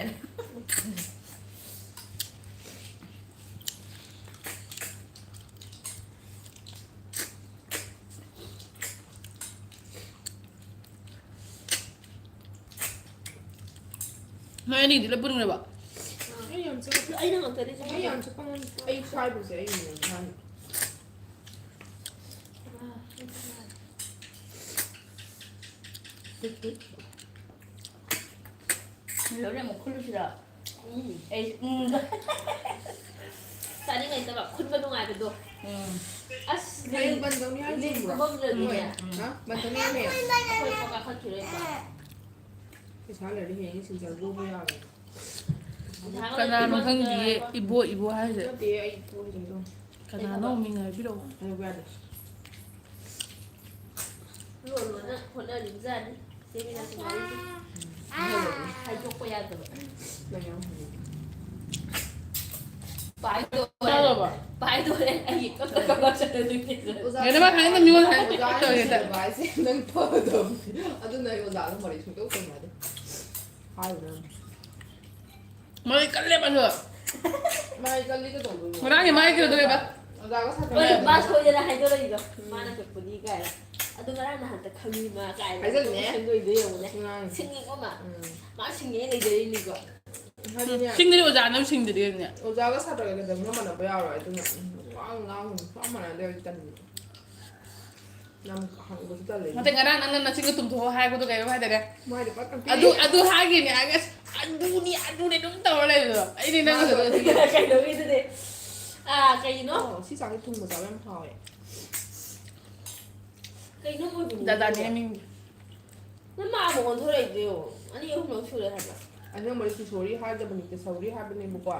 ꯅꯣꯏ ꯑꯅꯤꯗꯤ ꯂꯣꯏ ꯄꯨꯟꯈ꯭ꯔꯕ? ꯑꯩ ꯌꯥꯝ ꯆꯠ-, ꯑꯩꯅ ꯉꯥꯛꯇꯅꯦ꯫ ꯑꯩ ꯌꯥꯝ ꯆꯠꯄ ꯉꯝꯗꯦ꯫ ꯑꯩ ꯁ꯭ꯋꯥꯏꯕꯁꯦ ꯑꯩ ꯌꯥꯝ ꯍꯥꯏ꯫ ꯂꯣꯏꯔꯦ, ꯑꯃꯨꯛ ꯈꯨꯜꯂꯨꯁꯤꯔꯣ? ꯎꯝ꯫ ꯑꯩ, ꯎꯝ꯫ ꯆꯥꯅꯤꯡꯉꯩꯇꯕ ꯈꯨꯟꯕ ꯅꯨꯡꯉꯥꯏꯕꯗꯣ꯫ ꯎꯝ꯫ ꯑꯁ, ꯍꯌꯦꯡ ꯕꯟ ꯇꯧꯅꯤ ꯍꯥꯏꯔꯤꯁꯤꯕꯣ? ꯂꯤꯟ ꯐꯨꯐꯝ ꯂꯩꯕꯅꯦ꯫ ꯍꯥ? ꯕꯟ ꯇꯧꯅꯤ ꯍꯥꯏꯔꯦ? ꯑꯩꯈꯣꯏ ꯀꯣꯛ ꯀꯥꯈꯠꯈꯤꯔꯣꯏꯕ꯫ ꯄꯩꯁꯥ ꯂꯩꯔꯗꯤ ꯍꯌꯦꯡ ꯁꯤꯡꯖꯔ ꯄꯨꯕ ꯌꯥꯕꯅꯤ꯫ ꯀꯅꯥꯅꯣ ꯈꯪꯗꯤꯌꯦ, ꯏꯕꯣ, ꯏꯕꯣ ꯍꯥꯏꯁꯦ꯫ ꯅꯠꯇꯦ, ꯑꯩ ꯄꯨꯔꯤꯁꯤꯡꯗꯣ꯫ ꯀꯅꯥꯅꯣ? ꯃꯤꯡ ꯍꯥꯏꯕꯤꯔꯛꯑꯣ꯫ ꯍꯥꯏꯗꯣꯛꯄ ꯌꯥꯗꯦ꯫ ꯂꯣꯟ ꯂꯣꯟꯅ ꯍꯣꯠꯅꯔꯤꯕꯖꯥꯠꯅꯤ꯫ ꯆꯦ ꯃꯤꯅꯥꯁꯤ ꯋꯥꯔꯤꯁꯦ꯫ ꯍꯥꯏꯗꯣꯛꯄ ꯌꯥꯗꯕ꯫ ꯅꯪ ꯌꯥꯝ ꯍꯩꯌꯦ꯫ ꯄꯥꯏꯗꯣꯔꯦ꯫ ꯇꯥꯔꯕꯣ? ꯄꯥꯏꯗꯣꯔꯦ꯫ ꯑꯩꯒꯤ ꯀꯛ ꯀꯛ ꯀꯛ ꯆꯠꯂꯗꯣꯏꯅꯦ꯫ ꯑꯣꯖꯥ, ꯀꯩꯅꯣ ꯃꯥ ꯍꯥꯏꯅ ꯃꯤꯉꯣꯟꯗ ꯍꯥꯏ-, ꯑꯣꯖꯥ ꯇꯧꯔꯤꯉꯩꯗ꯫ ꯅꯨꯡꯁꯤꯅꯕ ꯍꯥꯏꯁꯦ ꯅꯪ ꯐꯒꯗꯕꯅꯤ꯫ ꯑꯗꯨꯅ ꯑꯩ ꯑꯣꯖꯥꯒ ꯃꯔꯩ ꯁꯨꯡꯇꯧ ꯇꯧꯅꯗꯦ꯫ ꯍꯥꯏꯕ ꯅꯪ꯫ ꯃꯔꯩ ꯀꯜꯂꯦꯕ ꯑꯗꯣ꯫ ꯃꯔꯩ ꯀꯜꯂꯤ ꯀꯩꯗꯧꯗꯣꯏꯅꯣ? ꯉꯔꯥꯡꯒꯤ ꯃꯥꯏ ꯀꯩꯗꯧꯗꯣꯏꯕ? ꯑꯣꯖꯥꯒ ꯁꯥꯟꯅꯕ ꯍꯣꯏ, ꯃꯥ ꯌꯥꯗꯕ꯫ ꯁꯣꯏꯗꯅ ꯍꯥꯏꯗꯣꯔꯛꯏꯗꯣ꯫ ꯎꯝ꯫ ꯃꯥꯅ ꯀꯛꯄꯅꯤ ꯀꯥꯏꯅ꯫ ꯑꯗꯨ ꯉꯔꯥꯡ ꯅꯍꯥꯟꯇ ꯈꯪꯉꯤ ꯃꯥ ꯀꯥꯏꯅ꯫ ꯍꯥꯏꯖꯜꯂꯤꯅꯦ꯫ ꯁꯦꯡꯗꯣꯏꯗꯣ ꯌꯦꯡꯉꯨꯅꯦ꯫ ꯉꯔꯥꯡ꯫ ꯁꯤꯡꯉꯤꯀꯣ ꯃꯥ꯫ ꯎꯝ꯫ ꯃꯥ ꯁꯤꯡꯉꯦ ꯂꯩꯖꯔꯤꯅꯤꯀꯣ꯫ ꯍꯥꯏꯗꯤꯅꯦ꯫ ꯁꯤꯡꯗꯗꯤ ꯑꯣꯖꯥꯅ ꯁꯤꯡꯗꯗꯤ ꯑꯗꯨꯅꯦ꯫ ꯑꯣꯖꯥꯒ ꯁꯥꯇ꯭ꯔꯒ ꯀꯩꯗꯧꯅ ꯃꯥꯟꯅꯕ ꯌꯥꯔꯣꯏ꯫ ꯑꯗꯨꯅ ꯋꯥ ꯉꯥꯡꯉꯨꯅꯨ꯫ ꯆꯞ ꯃꯥꯟꯅꯗꯦ ꯑꯩ ꯇꯜꯂꯤ꯫ ꯌꯥꯝ ꯍꯪꯕꯁꯨ ꯇꯜꯂꯦ꯫ ꯅꯠꯇꯦ, ꯉꯔꯥꯡ ꯅꯪꯅ ꯅꯆꯤꯟꯗꯣ ꯇꯨꯝꯊꯣꯛꯑꯣ ꯍꯥꯏꯕꯗꯣ ꯀꯩꯅꯣ ꯍꯥꯏꯗꯥꯏꯅꯦ? ꯃꯥꯏꯗꯤ ꯄꯠ ꯄꯠ ꯑꯗꯨ, ꯄꯤꯔꯦ꯫ ꯑꯗꯨ ꯍꯥꯏꯒꯤꯅꯦ ꯍꯥꯏꯒ ꯑꯁ, ꯑꯗꯨꯅꯤ, ꯑꯗꯨꯅꯤ ꯑꯗꯨꯝ ꯇꯧꯔ ꯂꯩꯕꯗꯣ꯫ ꯑꯩꯗꯤ ꯅꯪ ꯃꯥꯗꯣ ꯈꯛꯇ ꯑꯗꯨꯒꯤ ꯀꯩꯅꯣꯒꯤꯗꯨꯗꯤ꯫ ꯑꯥ, ꯀꯩꯅꯣ? ꯑꯣ, ꯁꯤ ꯆꯥꯛꯁꯦ ꯊꯨꯝꯒ ꯆꯥꯕ ꯌꯥꯝ ꯍꯥꯎꯋꯦ꯫ ꯀꯩꯅꯣ ꯑꯣꯏꯕꯅꯤ ꯗꯥꯗꯥꯅꯦ ꯑꯗꯨꯕꯣ? ꯃꯤꯡꯗꯤ꯫ ꯅꯪ ꯃꯥ ꯑꯃꯨꯛ ꯑꯣꯟꯊꯣꯔꯛꯏꯗꯣ ꯌꯦꯡꯉꯣ꯫ ꯑꯅꯤ ꯑꯍꯨꯝꯂꯛ ꯁꯨꯔꯦ ꯍꯥꯏꯕ꯫ ꯑꯁꯦꯡꯕꯗꯤ ꯀꯤꯁꯣꯔꯤ ꯍꯥꯏꯗꯕꯅꯤ, ꯀꯤꯁꯧꯔꯤ ꯍꯥꯏꯕꯅꯦꯕꯀꯣ꯫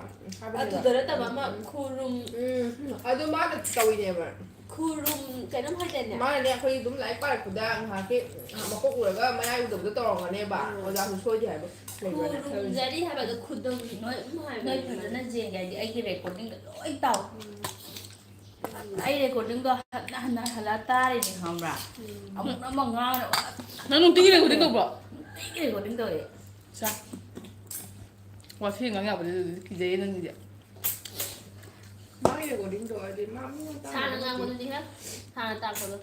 ꯍꯥꯏꯕꯅꯦꯕ꯫ ꯑꯗꯨꯗ ꯅꯠꯇꯕ ꯑꯃ ꯎꯝ, ꯎꯝ꯫ ꯈꯨꯔꯨꯝ꯫ ꯎꯝ, ꯑꯗꯨ ꯃꯥꯅ ꯇꯧꯔꯤꯅꯦꯕ꯫ ꯈꯨꯔꯨꯝ ꯀꯩꯅꯣꯝ ꯍꯥꯏꯗꯥꯏꯅꯦ? ꯃꯥꯅꯅꯦ ꯑꯩꯈꯣꯏ ꯑꯗꯨꯝ ꯂꯥꯏꯔꯤꯛ ꯄꯥꯔꯛꯄꯗ ꯉꯥꯏꯍꯥꯛꯀꯤ ꯃꯀꯣꯛ ꯎꯔꯒ ꯃꯌꯥꯏ ꯎꯗꯕꯗꯣ ꯇꯧꯔꯝꯒꯅꯦꯕ꯫ ꯎꯝ꯫ ꯑꯣꯖꯥꯁꯨ ꯁꯣꯏꯗꯦ ꯍꯥꯏꯕ ꯂꯩꯕ꯭ꯔꯥꯅꯦ? ꯈꯨꯔꯨꯝꯖꯔꯤ ꯍꯥꯏꯕꯗꯣ ꯈꯨꯗꯝ ꯅꯣꯏ ꯑꯗꯨꯝ ꯍꯥꯏꯕ ꯅꯣꯏ ꯂꯩꯕ꯭ꯔꯥꯅꯦ? ꯐꯖꯅ ꯌꯦꯡꯒꯦ ꯍꯥꯏꯗꯤ ꯑꯩꯒꯤ ꯔꯦꯀꯣꯔꯗꯤꯡꯗꯣ ꯂꯣꯏ ꯇꯥꯎ꯫ ꯎꯝ꯫ ꯑꯩ ꯔꯦꯀꯣꯔꯗꯤꯡꯗꯣ ꯍꯟꯅ ꯍꯟꯅ ꯍꯜꯂ ꯇꯥꯔꯤꯅꯦ ꯈꯪꯕ꯭ꯔꯥ? ꯎꯝ꯫ ꯑꯃꯨꯛꯅ ꯑꯃꯨꯛ ꯉꯥꯡꯉ ꯅꯪ ꯅꯨꯡꯇꯤꯒꯤ ꯔꯦꯀꯣꯔꯗꯤꯡ ꯇꯧꯕ꯭ꯔꯣ? ꯅꯨꯡꯇꯤꯒꯤ ꯔꯦꯀꯣꯔꯗꯤꯡ ꯇꯧꯋꯦ꯫ ꯁꯥ꯫ ꯋꯥꯊꯤ ꯉꯥꯡ ꯌꯥꯕꯗꯤ ꯑꯗꯨꯗꯤ ꯀꯤꯖꯩꯌꯦ ꯅꯪꯒꯤꯗꯤ꯫ ꯃꯥꯒꯤ ꯔꯦꯀꯣꯔꯗꯤꯡꯗꯣ ꯍꯥꯏꯗꯤ ꯃꯥ ꯃꯤꯅ ꯇꯥꯕ ꯁꯥꯅ ꯅꯠꯇꯦ꯫ ꯉꯥꯡꯕꯗꯨꯅꯤ ꯍꯦ꯫ ꯁꯥꯅ ꯇꯥꯛꯄꯗꯣ꯫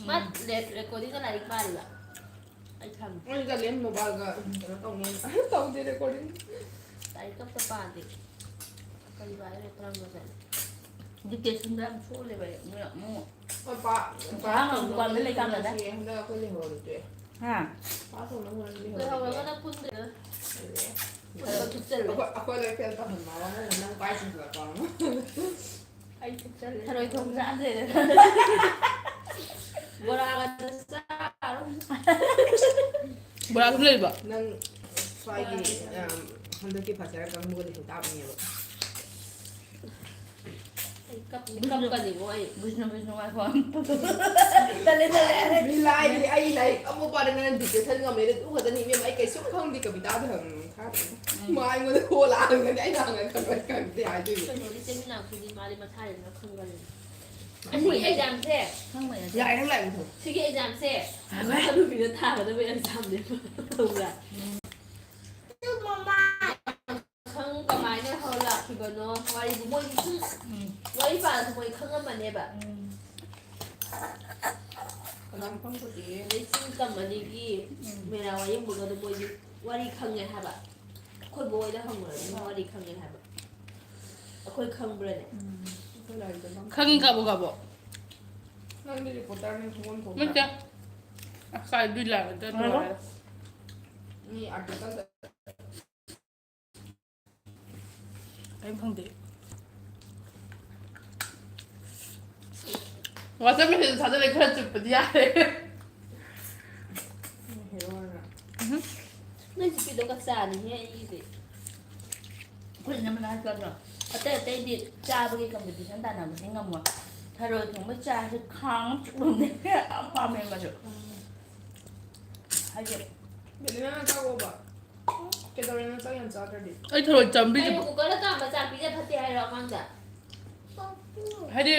ꯃꯥ ꯎꯝ꯫ ꯔꯦ-, ꯔꯦꯀꯣꯔꯗꯤꯡꯗ ꯂꯥꯏꯔꯤꯛ ꯄꯥꯔꯤꯕ꯫ ꯑꯩ ꯈꯪꯉꯦ꯫ ꯑꯩ ꯀꯥꯂꯦꯟ ꯃꯣꯕꯥꯏꯜꯒ ꯀꯩꯅꯣ ꯇꯧꯅꯤ꯫ ꯇꯧꯗꯦ ꯔꯦꯀꯣꯔꯗꯤꯡ꯫ ꯂꯥꯏꯔꯤꯛ ꯑꯝꯇ ꯄꯥꯗꯦ꯫ ꯀꯔꯤ ꯄꯥꯗꯣꯏꯅꯣ ꯀꯔꯝꯕ ꯆꯠꯂꯦ? ꯗꯤꯛꯇꯦꯁꯟꯗ ꯌꯥꯝ ꯁꯣꯜꯂꯦꯕ ꯑꯩ꯫ ꯃꯣꯏ ꯑꯃꯨꯛ ꯍꯣꯏ, ꯄꯥ-, ꯄꯥ-, ꯑꯉꯥꯡ ꯗꯨꯀꯥꯟꯗ ꯂꯩꯀꯥꯟꯗꯅꯦ꯫ ꯉꯁꯤ ꯍꯟꯗꯛ ꯑꯩꯈꯣꯏ ꯂꯩꯍꯧꯔꯗꯤ ꯇꯣꯛꯑꯦ꯫ ꯍꯥ? ꯄꯥ ꯊꯣꯡꯅꯕ ꯍꯣꯠꯅꯕꯗꯤ ꯍꯧꯔꯒꯦ꯫ ꯂꯣꯏꯍꯧꯔꯒꯅ ꯄꯨꯟꯗ꯭ꯔꯦ꯫ ꯄꯨꯟꯕ ꯊꯨꯞꯆꯜꯂꯦ꯫ ꯑꯩꯈꯣꯏ, ꯑꯩꯈꯣꯏ ꯂꯣꯏ ꯐꯦꯜ ꯇꯧꯍꯟꯕ ꯑꯃꯅ ꯅꯪ ꯄꯥꯏ ꯆꯤꯡꯈꯠꯂꯛꯄ ꯑꯃ꯫ ꯑꯩ ꯊꯨꯞꯆꯜꯂꯦ꯫ ꯊꯔꯣꯏ ꯊꯣꯡ ꯆꯥꯗ꯭ꯔꯦꯗꯅ꯫ ꯕꯣꯔꯥꯒ ꯆꯥꯔꯣ꯫ ꯕꯣꯔꯥ ꯑꯗꯨꯝ ꯂꯩꯕ? ꯅꯪ ꯁ꯭ꯋꯥꯏꯒꯤ, ꯕꯣꯔꯥ ꯂꯩꯕ꯫ ꯑꯝ, ꯍꯟꯗꯛꯀꯤ ꯐꯥꯖꯔ ꯀꯥꯡꯕꯨꯒ ꯂꯩꯍꯧ ꯇꯥꯕꯅꯦꯕ꯫ ꯑꯩ ꯀꯞ-, ꯀꯞꯀꯅꯤꯉꯣ ꯑꯩ꯫ ꯕꯤꯁꯅꯨ, ꯕꯤꯁꯅꯨ, ꯉꯥꯏꯈꯣ꯫ ꯇꯜꯂꯦ, ꯇꯜꯂꯦ, ꯇꯜꯂꯦ꯫ ꯃꯤ ꯂꯥꯏꯔꯤ, ꯑꯩ ꯂꯥꯏꯔꯤꯛ ꯑꯃꯨꯛ ꯄꯥꯗꯅ ꯅꯪ dictation ꯉꯝꯃꯦ, ꯑꯗꯨ ꯈꯛꯇꯅꯤ ꯏꯕꯦꯝꯃ, ꯑꯩ ꯀꯩꯁꯨꯝ ꯈꯪꯗꯦ ꯀꯕꯤꯇꯥꯗ ꯍꯪꯉꯨ꯫ ꯎꯝ꯫ ꯃꯥ ꯑꯩꯉꯣꯟꯗ ꯍꯣꯂꯥ ꯍꯪꯒꯅꯤ, ꯑꯩꯅ ꯍꯪꯉꯗꯤ ꯈꯪꯕ꯭ꯔꯥ ꯈꯪꯗꯦ ꯍꯥꯏꯗꯣꯏꯅꯦ꯫ ꯀꯩꯅꯣꯗꯤ ꯆꯦ ꯃꯤꯅꯥꯛꯇꯨꯗꯤ ꯃꯥꯗꯤ ꯃꯁꯥꯅ ꯈꯪꯒꯜꯂꯤ꯫ ꯑꯁꯤꯒꯤ ꯈꯪꯕꯩ ꯅꯠꯇꯦ꯫ Examꯁꯦ, ꯈꯪꯕꯩ ꯅꯠꯇꯦ꯫ ꯌꯥꯔꯦ, ꯅꯪ ꯂꯥꯏꯔꯤꯛ ꯃꯨꯊꯠꯂꯣ꯫ ꯁꯤꯒꯤ examꯁꯦ ꯉꯥꯏꯈꯣ꯫ ꯍꯅꯨꯕꯤꯅ ꯊꯥꯒꯗꯕ examꯅꯦꯕ, ꯈꯪꯕ꯭ꯔꯥ? ꯎꯝ꯫ ꯈꯪ-, ꯀꯃꯥꯏꯅ ꯍꯧ ꯂꯥꯛꯈꯤꯕꯅꯣ? ꯋꯥꯔꯤꯗꯤ ꯃꯣꯏꯗꯤ ꯁꯨꯝ ꯎꯝ꯫ ꯋꯥꯔꯤ ꯄꯥꯔꯁꯨ ꯃꯣꯏ ꯈꯪꯉꯝꯃꯅꯦꯕ꯫ ꯎꯝ꯫ ꯀꯅꯥꯝ ꯈꯪꯄꯣꯠꯇꯦꯍꯦ꯫ ꯑꯗꯩ ꯆꯤꯡ ꯇꯝ ꯑꯅꯤꯒꯤ ꯎꯝ꯫ ꯃꯦꯔꯥ ꯋꯥꯌꯦꯡꯕꯒꯗꯣ ꯃꯣꯏꯗꯤ ꯋꯥꯔꯤ ꯈꯪꯉꯦ ꯍꯥꯏꯕ꯫ ꯑꯩꯈꯣꯏ ꯕꯣꯛ ꯍꯣꯏꯗ ꯍꯪꯉꯨꯔꯗꯤ ꯃꯣꯏ ꯋꯥꯔꯤ ꯈꯪꯉꯦ ꯍꯥꯏꯕ꯫ ꯑꯩꯈꯣꯏ ꯈꯪꯕ꯭ꯔꯅꯦ? ꯎꯝ꯫ ꯑꯩꯈꯣꯏ ꯂꯥꯏꯔꯤꯛꯇ ꯈꯪ-, ꯈꯪꯉꯤ ꯀꯥꯕꯣꯛ ꯀꯥꯕꯣꯛ꯫ ꯅꯪꯗꯤ reporterꯅꯤ, ꯈꯪꯐꯝ ꯊꯣꯛꯇ꯭ꯔꯥ? ꯅꯠꯇꯦ꯫ ꯑꯁ, ꯑꯗꯨꯏ ꯂꯥꯏꯔꯤꯛꯇ ꯍꯥꯏꯔꯣ꯫ ꯅꯨꯡꯉꯥꯏꯔꯦ꯫ ꯃꯤ articleꯗ ꯀꯔꯤꯝ ꯈꯪꯗꯦ꯫ WhatsApp message ꯊꯥꯖꯤꯜꯂꯦ, ꯈꯔ ꯆꯨꯞꯄꯗꯤ ꯌꯥꯔꯦ꯫ ꯎꯝ꯫ ꯅꯣꯏ ꯆꯤꯛꯄꯤꯗꯣ ꯀꯆꯥꯅꯤꯍꯦ ꯑꯩꯒꯤꯗꯤ꯫ ꯑꯩꯈꯣꯏ ꯏꯅꯝꯃꯅ ꯍꯥꯏꯗ꯭ꯔꯣ? ꯑꯇꯩ ꯑꯇꯩꯗꯤ ꯆꯥꯕꯒꯤ competition ꯇꯥꯟꯅꯕꯗꯤ ꯉꯝꯃꯣꯏ꯫ ꯊꯔꯣꯏ ꯊꯣꯡꯕ ꯆꯥꯁꯦ ꯈꯥꯡ ꯆꯨꯞꯂꯝꯅꯦ꯫ ꯌꯥꯝ ꯄꯥꯝꯃꯦ ꯃꯥꯁꯨ꯫ ꯎꯝ꯫ ꯍꯥꯏꯗꯤ ꯕꯦꯂꯤꯅꯥ, ꯅꯪ ꯆꯥꯛ ꯑꯣꯛꯑꯕ? ꯀꯩꯗꯧꯔꯦ ꯅꯪ ꯆꯥꯛ ꯌꯥꯝ ꯆꯥꯗ꯭ꯔꯗꯤ? ꯑꯩ ꯊꯔꯣꯏ ꯆꯥꯝꯕꯤꯗ꯭ꯔꯤꯕꯣ? ꯀꯩꯅꯣ cookerꯗ ꯀꯥꯝꯕ ꯆꯥꯛ ꯄꯤꯖ ꯐꯠꯇꯦ ꯍꯥꯏꯔꯣ ꯑꯉꯥꯡꯗ? ꯍꯥꯏꯗꯤ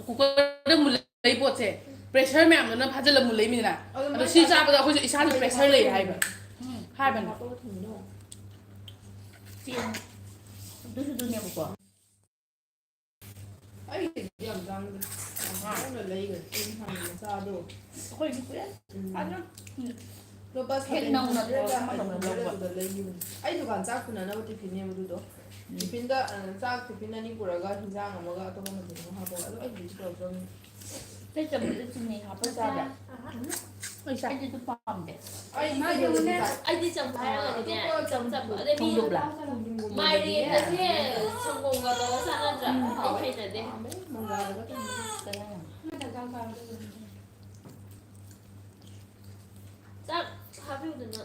cookerꯗ ꯃꯨꯜꯂꯛꯏ ꯄꯣꯠꯁꯦ, pressure ꯃꯌꯥꯝꯗꯨꯅ ꯐꯥꯖꯤꯜꯂ ꯃꯨꯜꯂꯛꯏꯃꯤꯗꯅ꯫ ꯑꯗꯣ ꯑꯗꯣ ꯃꯥꯏ ꯁꯤ ꯆꯥꯛ ꯆꯥꯕꯗ ꯑꯩꯈꯣꯏꯁꯨ ꯏꯁꯥꯁꯨ ꯃꯩ pressure ꯂꯩ ꯍꯥꯞꯄꯒ ꯍꯥꯏꯕ꯫ ꯊꯝꯃꯤꯅꯣ? ꯎꯝ, ꯍꯥꯏꯕꯅꯦ꯫ ꯍꯥꯞꯄꯒ ꯊꯝꯃꯤꯅꯣ? ꯆꯦꯡ꯫ ꯑꯗꯨꯁꯨ ꯑꯗꯨꯅꯦꯕꯀꯣ꯫ ꯑꯩꯒꯤꯗꯤ ꯌꯥꯝ ꯇꯥꯡꯗꯦ꯫ ꯌꯥꯝ ꯍꯣꯡꯅ ꯂꯩꯈ꯭ꯔꯦ꯫ ꯑꯩꯅ ꯍꯥꯟꯅ ꯃꯆꯥꯗꯣ꯫ ꯑꯩꯈꯣꯏꯗꯤ ꯀꯨꯏꯔꯦ꯫ ꯎꯝ꯫ ꯑꯗꯨꯝ ꯍꯦꯛ ꯅꯧꯅ ꯍꯦꯛ ꯊꯣꯛꯂꯛꯄ ꯃꯇꯝꯗ ꯂꯧꯕ꯫ ꯑꯗꯨꯗ ꯂꯩꯈꯤꯕꯅꯦ꯫ ꯑꯩ ꯗꯨꯀꯥꯟ ꯆꯥꯛ ꯄꯨꯅꯅꯕ tiffinꯅꯦꯕ ꯑꯗꯨꯗꯣ꯫ ꯎꯝ꯫ Tiffinꯗ, ꯑ, ꯆꯥꯛ tiffin ꯑꯅꯤ ꯄꯨꯔꯒ ꯍꯤꯟꯖꯥꯡ ꯑꯃꯒ ꯑꯇꯣꯞꯄ ꯃꯊꯦꯜ ꯑꯃ ꯍꯥꯞꯄꯒ꯫ ꯑꯗꯣ ꯑꯩꯒꯤꯗꯤ ꯄꯨꯔꯛꯇ꯭ꯔꯕꯅꯤ꯫ ꯑꯇꯩ ꯆꯥꯃꯁꯇ ꯆꯤꯅꯤ ꯍꯥꯞꯄ ꯆꯥꯕ꯭ꯔꯥ? ꯑꯍꯥ꯫ ꯑꯩ ꯆꯥꯏ꯫ ꯑꯩꯗꯤ ꯑꯗꯨ ꯄꯥꯝꯗꯦ꯫ ꯑꯩ ꯃꯥꯒꯤ ꯃꯅꯦ ꯑꯩꯗꯤ ꯆꯝꯐꯨꯠ ꯍꯥꯏꯔꯒꯗꯤꯅꯦ, ꯏꯆꯝ ꯆꯝꯕ꯫ ꯑꯗꯩ ꯃꯤ ꯊꯣꯡꯗꯣꯛꯄ꯭ꯔꯥ? ꯃꯥꯏꯔꯦꯟꯒꯁꯦ ꯁꯪꯒꯣꯝꯒ ꯇꯧꯔꯒ ꯆꯥꯅꯗ꯭ꯔꯥ? ꯎꯝ, ꯑꯩ ꯍꯥꯎꯋꯦ꯫ ꯍꯩꯅꯗꯦ꯫ ꯃꯪꯒꯜꯗꯒ ꯊꯣꯡꯕꯗꯤ ꯀꯅꯥ? ꯆꯥꯛ ꯍꯥꯞꯄꯤꯌꯨꯗꯅ꯫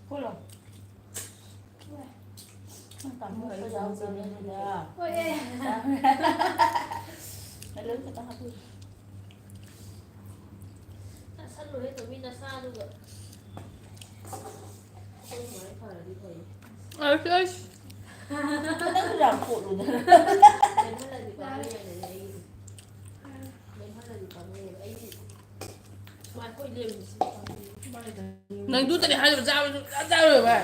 ꯐꯨꯠꯂꯣ꯫ ꯅꯪ ꯇꯥꯃꯣ ꯈꯔ ꯌꯥꯎꯗꯦꯅꯦ ꯑꯗꯨꯗ꯫ ꯍꯣꯏ, ꯑꯦ꯫ ꯑꯂꯨ ꯈꯛꯇ ꯍꯥꯞꯄꯤꯌꯨ꯫ ꯆꯥꯁꯜꯂꯨꯍꯦ ꯇꯣꯝꯕꯤ ꯅꯁꯥꯗꯨꯒ꯫ ꯑꯩꯈꯣꯏ ꯁꯨꯃꯥꯏꯅ ꯐꯔꯗꯤ ꯐꯩ꯫ ꯑꯁ, ꯑꯁ꯫ ꯅꯪꯁꯨ ꯌꯥꯝ ꯄꯣꯠꯂꯨꯗ꯫ ꯂꯦꯝꯍꯜꯂꯗꯤ ꯄꯥꯝꯃꯨꯏ ꯍꯥꯏꯕꯅꯦ ꯑꯩꯒꯤꯗꯤ꯫ ꯂꯦꯝꯍꯜꯂꯗꯤ ꯄꯥꯝꯃꯨꯏꯌꯦꯕ꯫ ꯑꯩꯗꯤ ꯁꯨꯃꯥꯏꯅ ꯀꯣꯏ ꯂꯦꯝꯃꯤꯁꯤ ꯄꯥꯝꯃꯨꯏ꯫ ꯅꯪ ꯗꯨꯇꯅꯤ ꯍꯥꯏꯔꯤꯕ ꯆꯥꯕꯁꯨ ꯁꯨꯡꯆꯥ ꯆꯥꯔꯣꯏꯕ꯫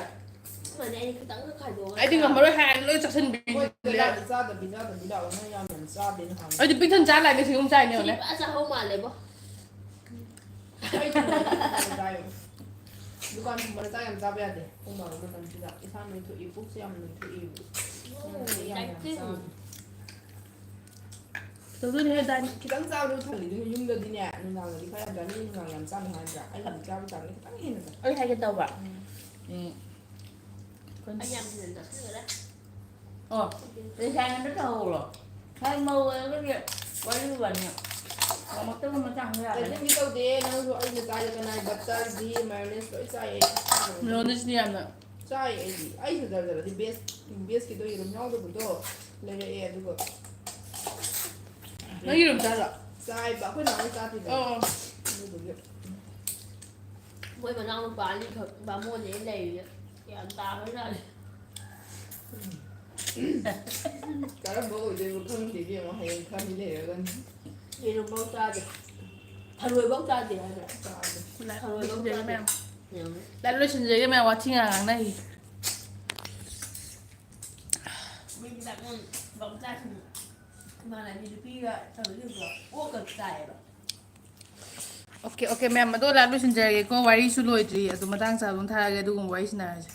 ꯑꯗꯨꯅꯅꯦ ꯑꯩꯅ ꯈꯤꯇꯪꯒ ꯈꯥꯏꯗꯣꯛꯑꯒ ꯑꯩꯗꯤ ꯆꯥꯕ꯫ ꯉꯝꯃꯔꯣꯏ ꯍꯥꯏꯔꯗꯤ ꯂꯣꯏ ꯆꯥꯁꯤꯟꯕꯤ꯫ ꯃꯣꯏ ꯀꯩꯅꯣ ꯆꯥꯗꯕꯤ ꯆꯥꯗꯕꯤ ꯂꯥꯛꯑꯣ꯫ ꯅꯪ ꯌꯥꯝ ꯌꯥꯝ ꯆꯥꯗꯦ ꯅꯍꯥꯟ꯫ ꯑꯩꯗꯤ ꯄꯤꯛ ꯊꯟ ꯆꯥ ꯂꯥꯛꯑꯦ ꯉꯁꯤ ꯑꯍꯨꯝ ꯆꯥꯏꯅꯦ ꯁꯤꯗꯤ ꯌꯦꯡꯉꯨꯅꯦ꯫ ꯐꯖ ꯆꯥꯍꯧ ꯃꯥꯜꯂꯦꯕꯣ꯫ ꯑꯩ ꯊꯨꯝ ꯃꯔꯛ ꯆꯥꯏꯌꯦ꯫ ꯗꯨꯀꯥꯟ ꯊꯨꯝ ꯃꯔꯛ ꯆꯥ ꯌꯥꯝ ꯆꯥꯕ ꯌꯥꯗꯦ꯫ ꯄꯨꯡ ꯕꯥꯔꯣ ꯃꯇꯝꯁꯤꯗ ꯏꯁꯥ ꯅꯣꯏꯊꯣꯛꯏ, ꯄꯨꯛꯁꯦ ꯌꯥꯝ ꯅꯣꯏꯊꯣꯛꯏ꯫ ꯎꯝ, ꯑꯩ ꯌꯥꯝ ꯌꯥꯝ ꯗꯥꯏꯇꯤꯡ꯫ ꯆꯥꯕ꯫ ꯇꯧꯗꯣꯏꯅꯦ ꯍꯦ ꯗꯥꯏꯠ꯫ ꯈꯤꯇꯪ ꯆꯥꯕꯗꯣ ꯊꯜꯂꯤꯗꯨꯅ ꯌꯨꯝꯗꯗꯤꯅꯦ, ꯅꯨꯡꯗꯥꯡꯗꯗꯤ ꯈꯔ ꯌꯥꯝ ꯆꯥꯅꯤ, ꯅꯨꯡꯗꯥꯡ ꯌꯥꯝ ꯆꯥꯅꯨ ꯍꯥꯏꯗ꯭ꯔꯥ? ꯑꯩ ꯍꯧꯖꯤꯛ ꯆꯥꯕ ꯆꯥꯡꯁꯦ ꯈꯤꯇꯪ ꯍꯦꯟꯅ ꯆꯥꯏ꯫ ꯑꯩ ꯍꯥꯏꯒꯦ ꯇꯧꯕ꯫ ꯎꯝ꯫ ꯎꯝ꯫ ꯑꯩ ꯌꯥꯝ ꯍꯦꯟꯅ ꯆꯥꯁꯤꯟꯈꯔꯦ꯫ ꯑꯣ, ꯔꯤꯐꯥꯏꯟ ꯑꯝꯇ ꯇꯧꯍꯧꯔꯣ꯫ ꯍꯣꯏ, ꯃꯧ ꯑꯣꯏꯔꯒꯗꯤ ꯋꯥꯔꯤ ꯋꯥꯅꯤ꯫ ꯉꯝꯃꯛꯇꯕ ꯃꯇꯥꯡꯁꯨ ꯌꯥꯒꯅꯤ꯫ ꯀꯩꯅꯣꯝꯗꯤ ꯇꯧꯗꯦ, ꯅꯪꯁꯨ ꯑꯩꯅ ꯆꯥꯏꯗ ꯀꯅꯥꯏ butter, ghee, mayonnaise ꯂꯣꯏ ꯆꯥꯏꯌꯦ꯫ ꯃꯌꯣꯅꯤꯁꯅꯤ ꯌꯥꯝꯅ꯫ ꯆꯥꯏ ꯑꯩꯗꯤ꯫ ꯑꯩ ꯁꯤꯗ ꯆꯠꯂꯗꯤ base, baseꯀꯤꯗꯣ ꯌꯦꯔꯨꯝ ꯌꯥꯎꯗꯕꯗꯣ ꯂꯩꯔꯛꯑꯦ, ꯑꯗꯨꯒ ꯅꯪ ꯌꯦꯔꯨꯝ ꯆꯥꯗ꯭ꯔꯣ? ꯆꯥꯏꯕ, ꯑꯩꯈꯣꯏ ꯅꯍꯥꯟ ꯆꯥꯗꯦꯗꯅ꯫ ꯑꯣ, ꯑꯣ꯫ ꯑꯗꯨꯗꯨꯒꯤ꯫ ꯃꯣꯏ ꯃꯅꯥꯎꯅꯨꯄꯥ ꯑꯅꯤꯈꯛ ꯕꯥꯃꯣꯟꯅꯦ ꯂꯩꯔꯤꯁꯦ꯫ ꯒ꯭ꯌꯥꯟ ꯇꯥꯈ꯭ꯔꯖꯥꯠꯅꯤ꯫ ꯀꯔꯝꯕ ꯑꯣꯏꯗꯣꯏꯅꯣ ꯈꯪꯗꯦ ꯏꯕꯦꯝꯃ, ꯍꯌꯦꯡ ꯈꯔ ꯃꯤ ꯂꯩꯔꯒꯅꯤ꯫ ꯌꯦꯔꯨꯝꯐꯧ ꯆꯥꯗꯦ꯫ ꯊꯔꯣꯏꯐꯧ ꯆꯥꯗꯦ ꯍꯥꯏꯕ꯫ ꯆꯥꯗꯦ꯫ ꯊꯔꯣꯏꯐꯧ ꯂꯣꯏꯁꯤꯟꯖꯔꯒꯦ ꯆꯥꯗꯦ꯫ ꯃꯌꯥꯝ꯫ ꯌꯦꯡꯉꯨꯅꯦ꯫ ꯂꯥꯏ ꯂꯣꯏꯁꯤꯟꯖꯔꯒꯦ ꯃꯌꯥꯝ, ꯋꯥꯊꯤ ꯉꯥꯡ ꯉꯥꯡꯅꯔꯤ꯫ ꯃꯤ ꯆꯥꯛ ꯌꯥꯝ ꯆꯥꯁꯤꯟ-, ꯏꯃꯥꯟꯅꯕꯤ ꯅꯨꯄꯤꯒ ꯇꯧꯔꯤꯁꯤꯡꯗꯣ ꯑꯣꯛꯀ ꯆꯥꯏꯌꯦꯕ꯫ ꯑꯣꯀꯦ, ꯑꯣꯀꯦ, ꯃꯌꯥꯝ, ꯑꯗꯣ ꯂꯥꯏꯚ ꯂꯣꯏꯁꯤꯟꯖꯔꯒꯦꯀꯣ꯫ ꯋꯥꯔꯤꯁꯨ ꯂꯣꯏꯗ꯭ꯔꯤ, ꯑꯗꯨ ꯃꯇꯥꯡ ꯆꯥꯕꯗ ꯊꯥꯔꯛꯑꯒꯦ, ꯑꯗꯨꯒꯨꯝꯕ ꯋꯥꯔꯤ ꯁꯥꯟꯅꯔꯁꯦ꯫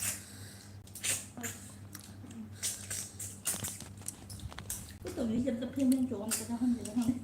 ꯑꯩꯈꯣꯏ ꯇꯧꯔꯤꯁꯦ ꯑꯝꯇ ꯐꯦꯡ ꯐꯦꯡ ꯆꯣꯛ ꯑꯝꯇ ꯀꯥꯍꯟꯁꯤꯔ ꯈꯪꯗꯦ꯫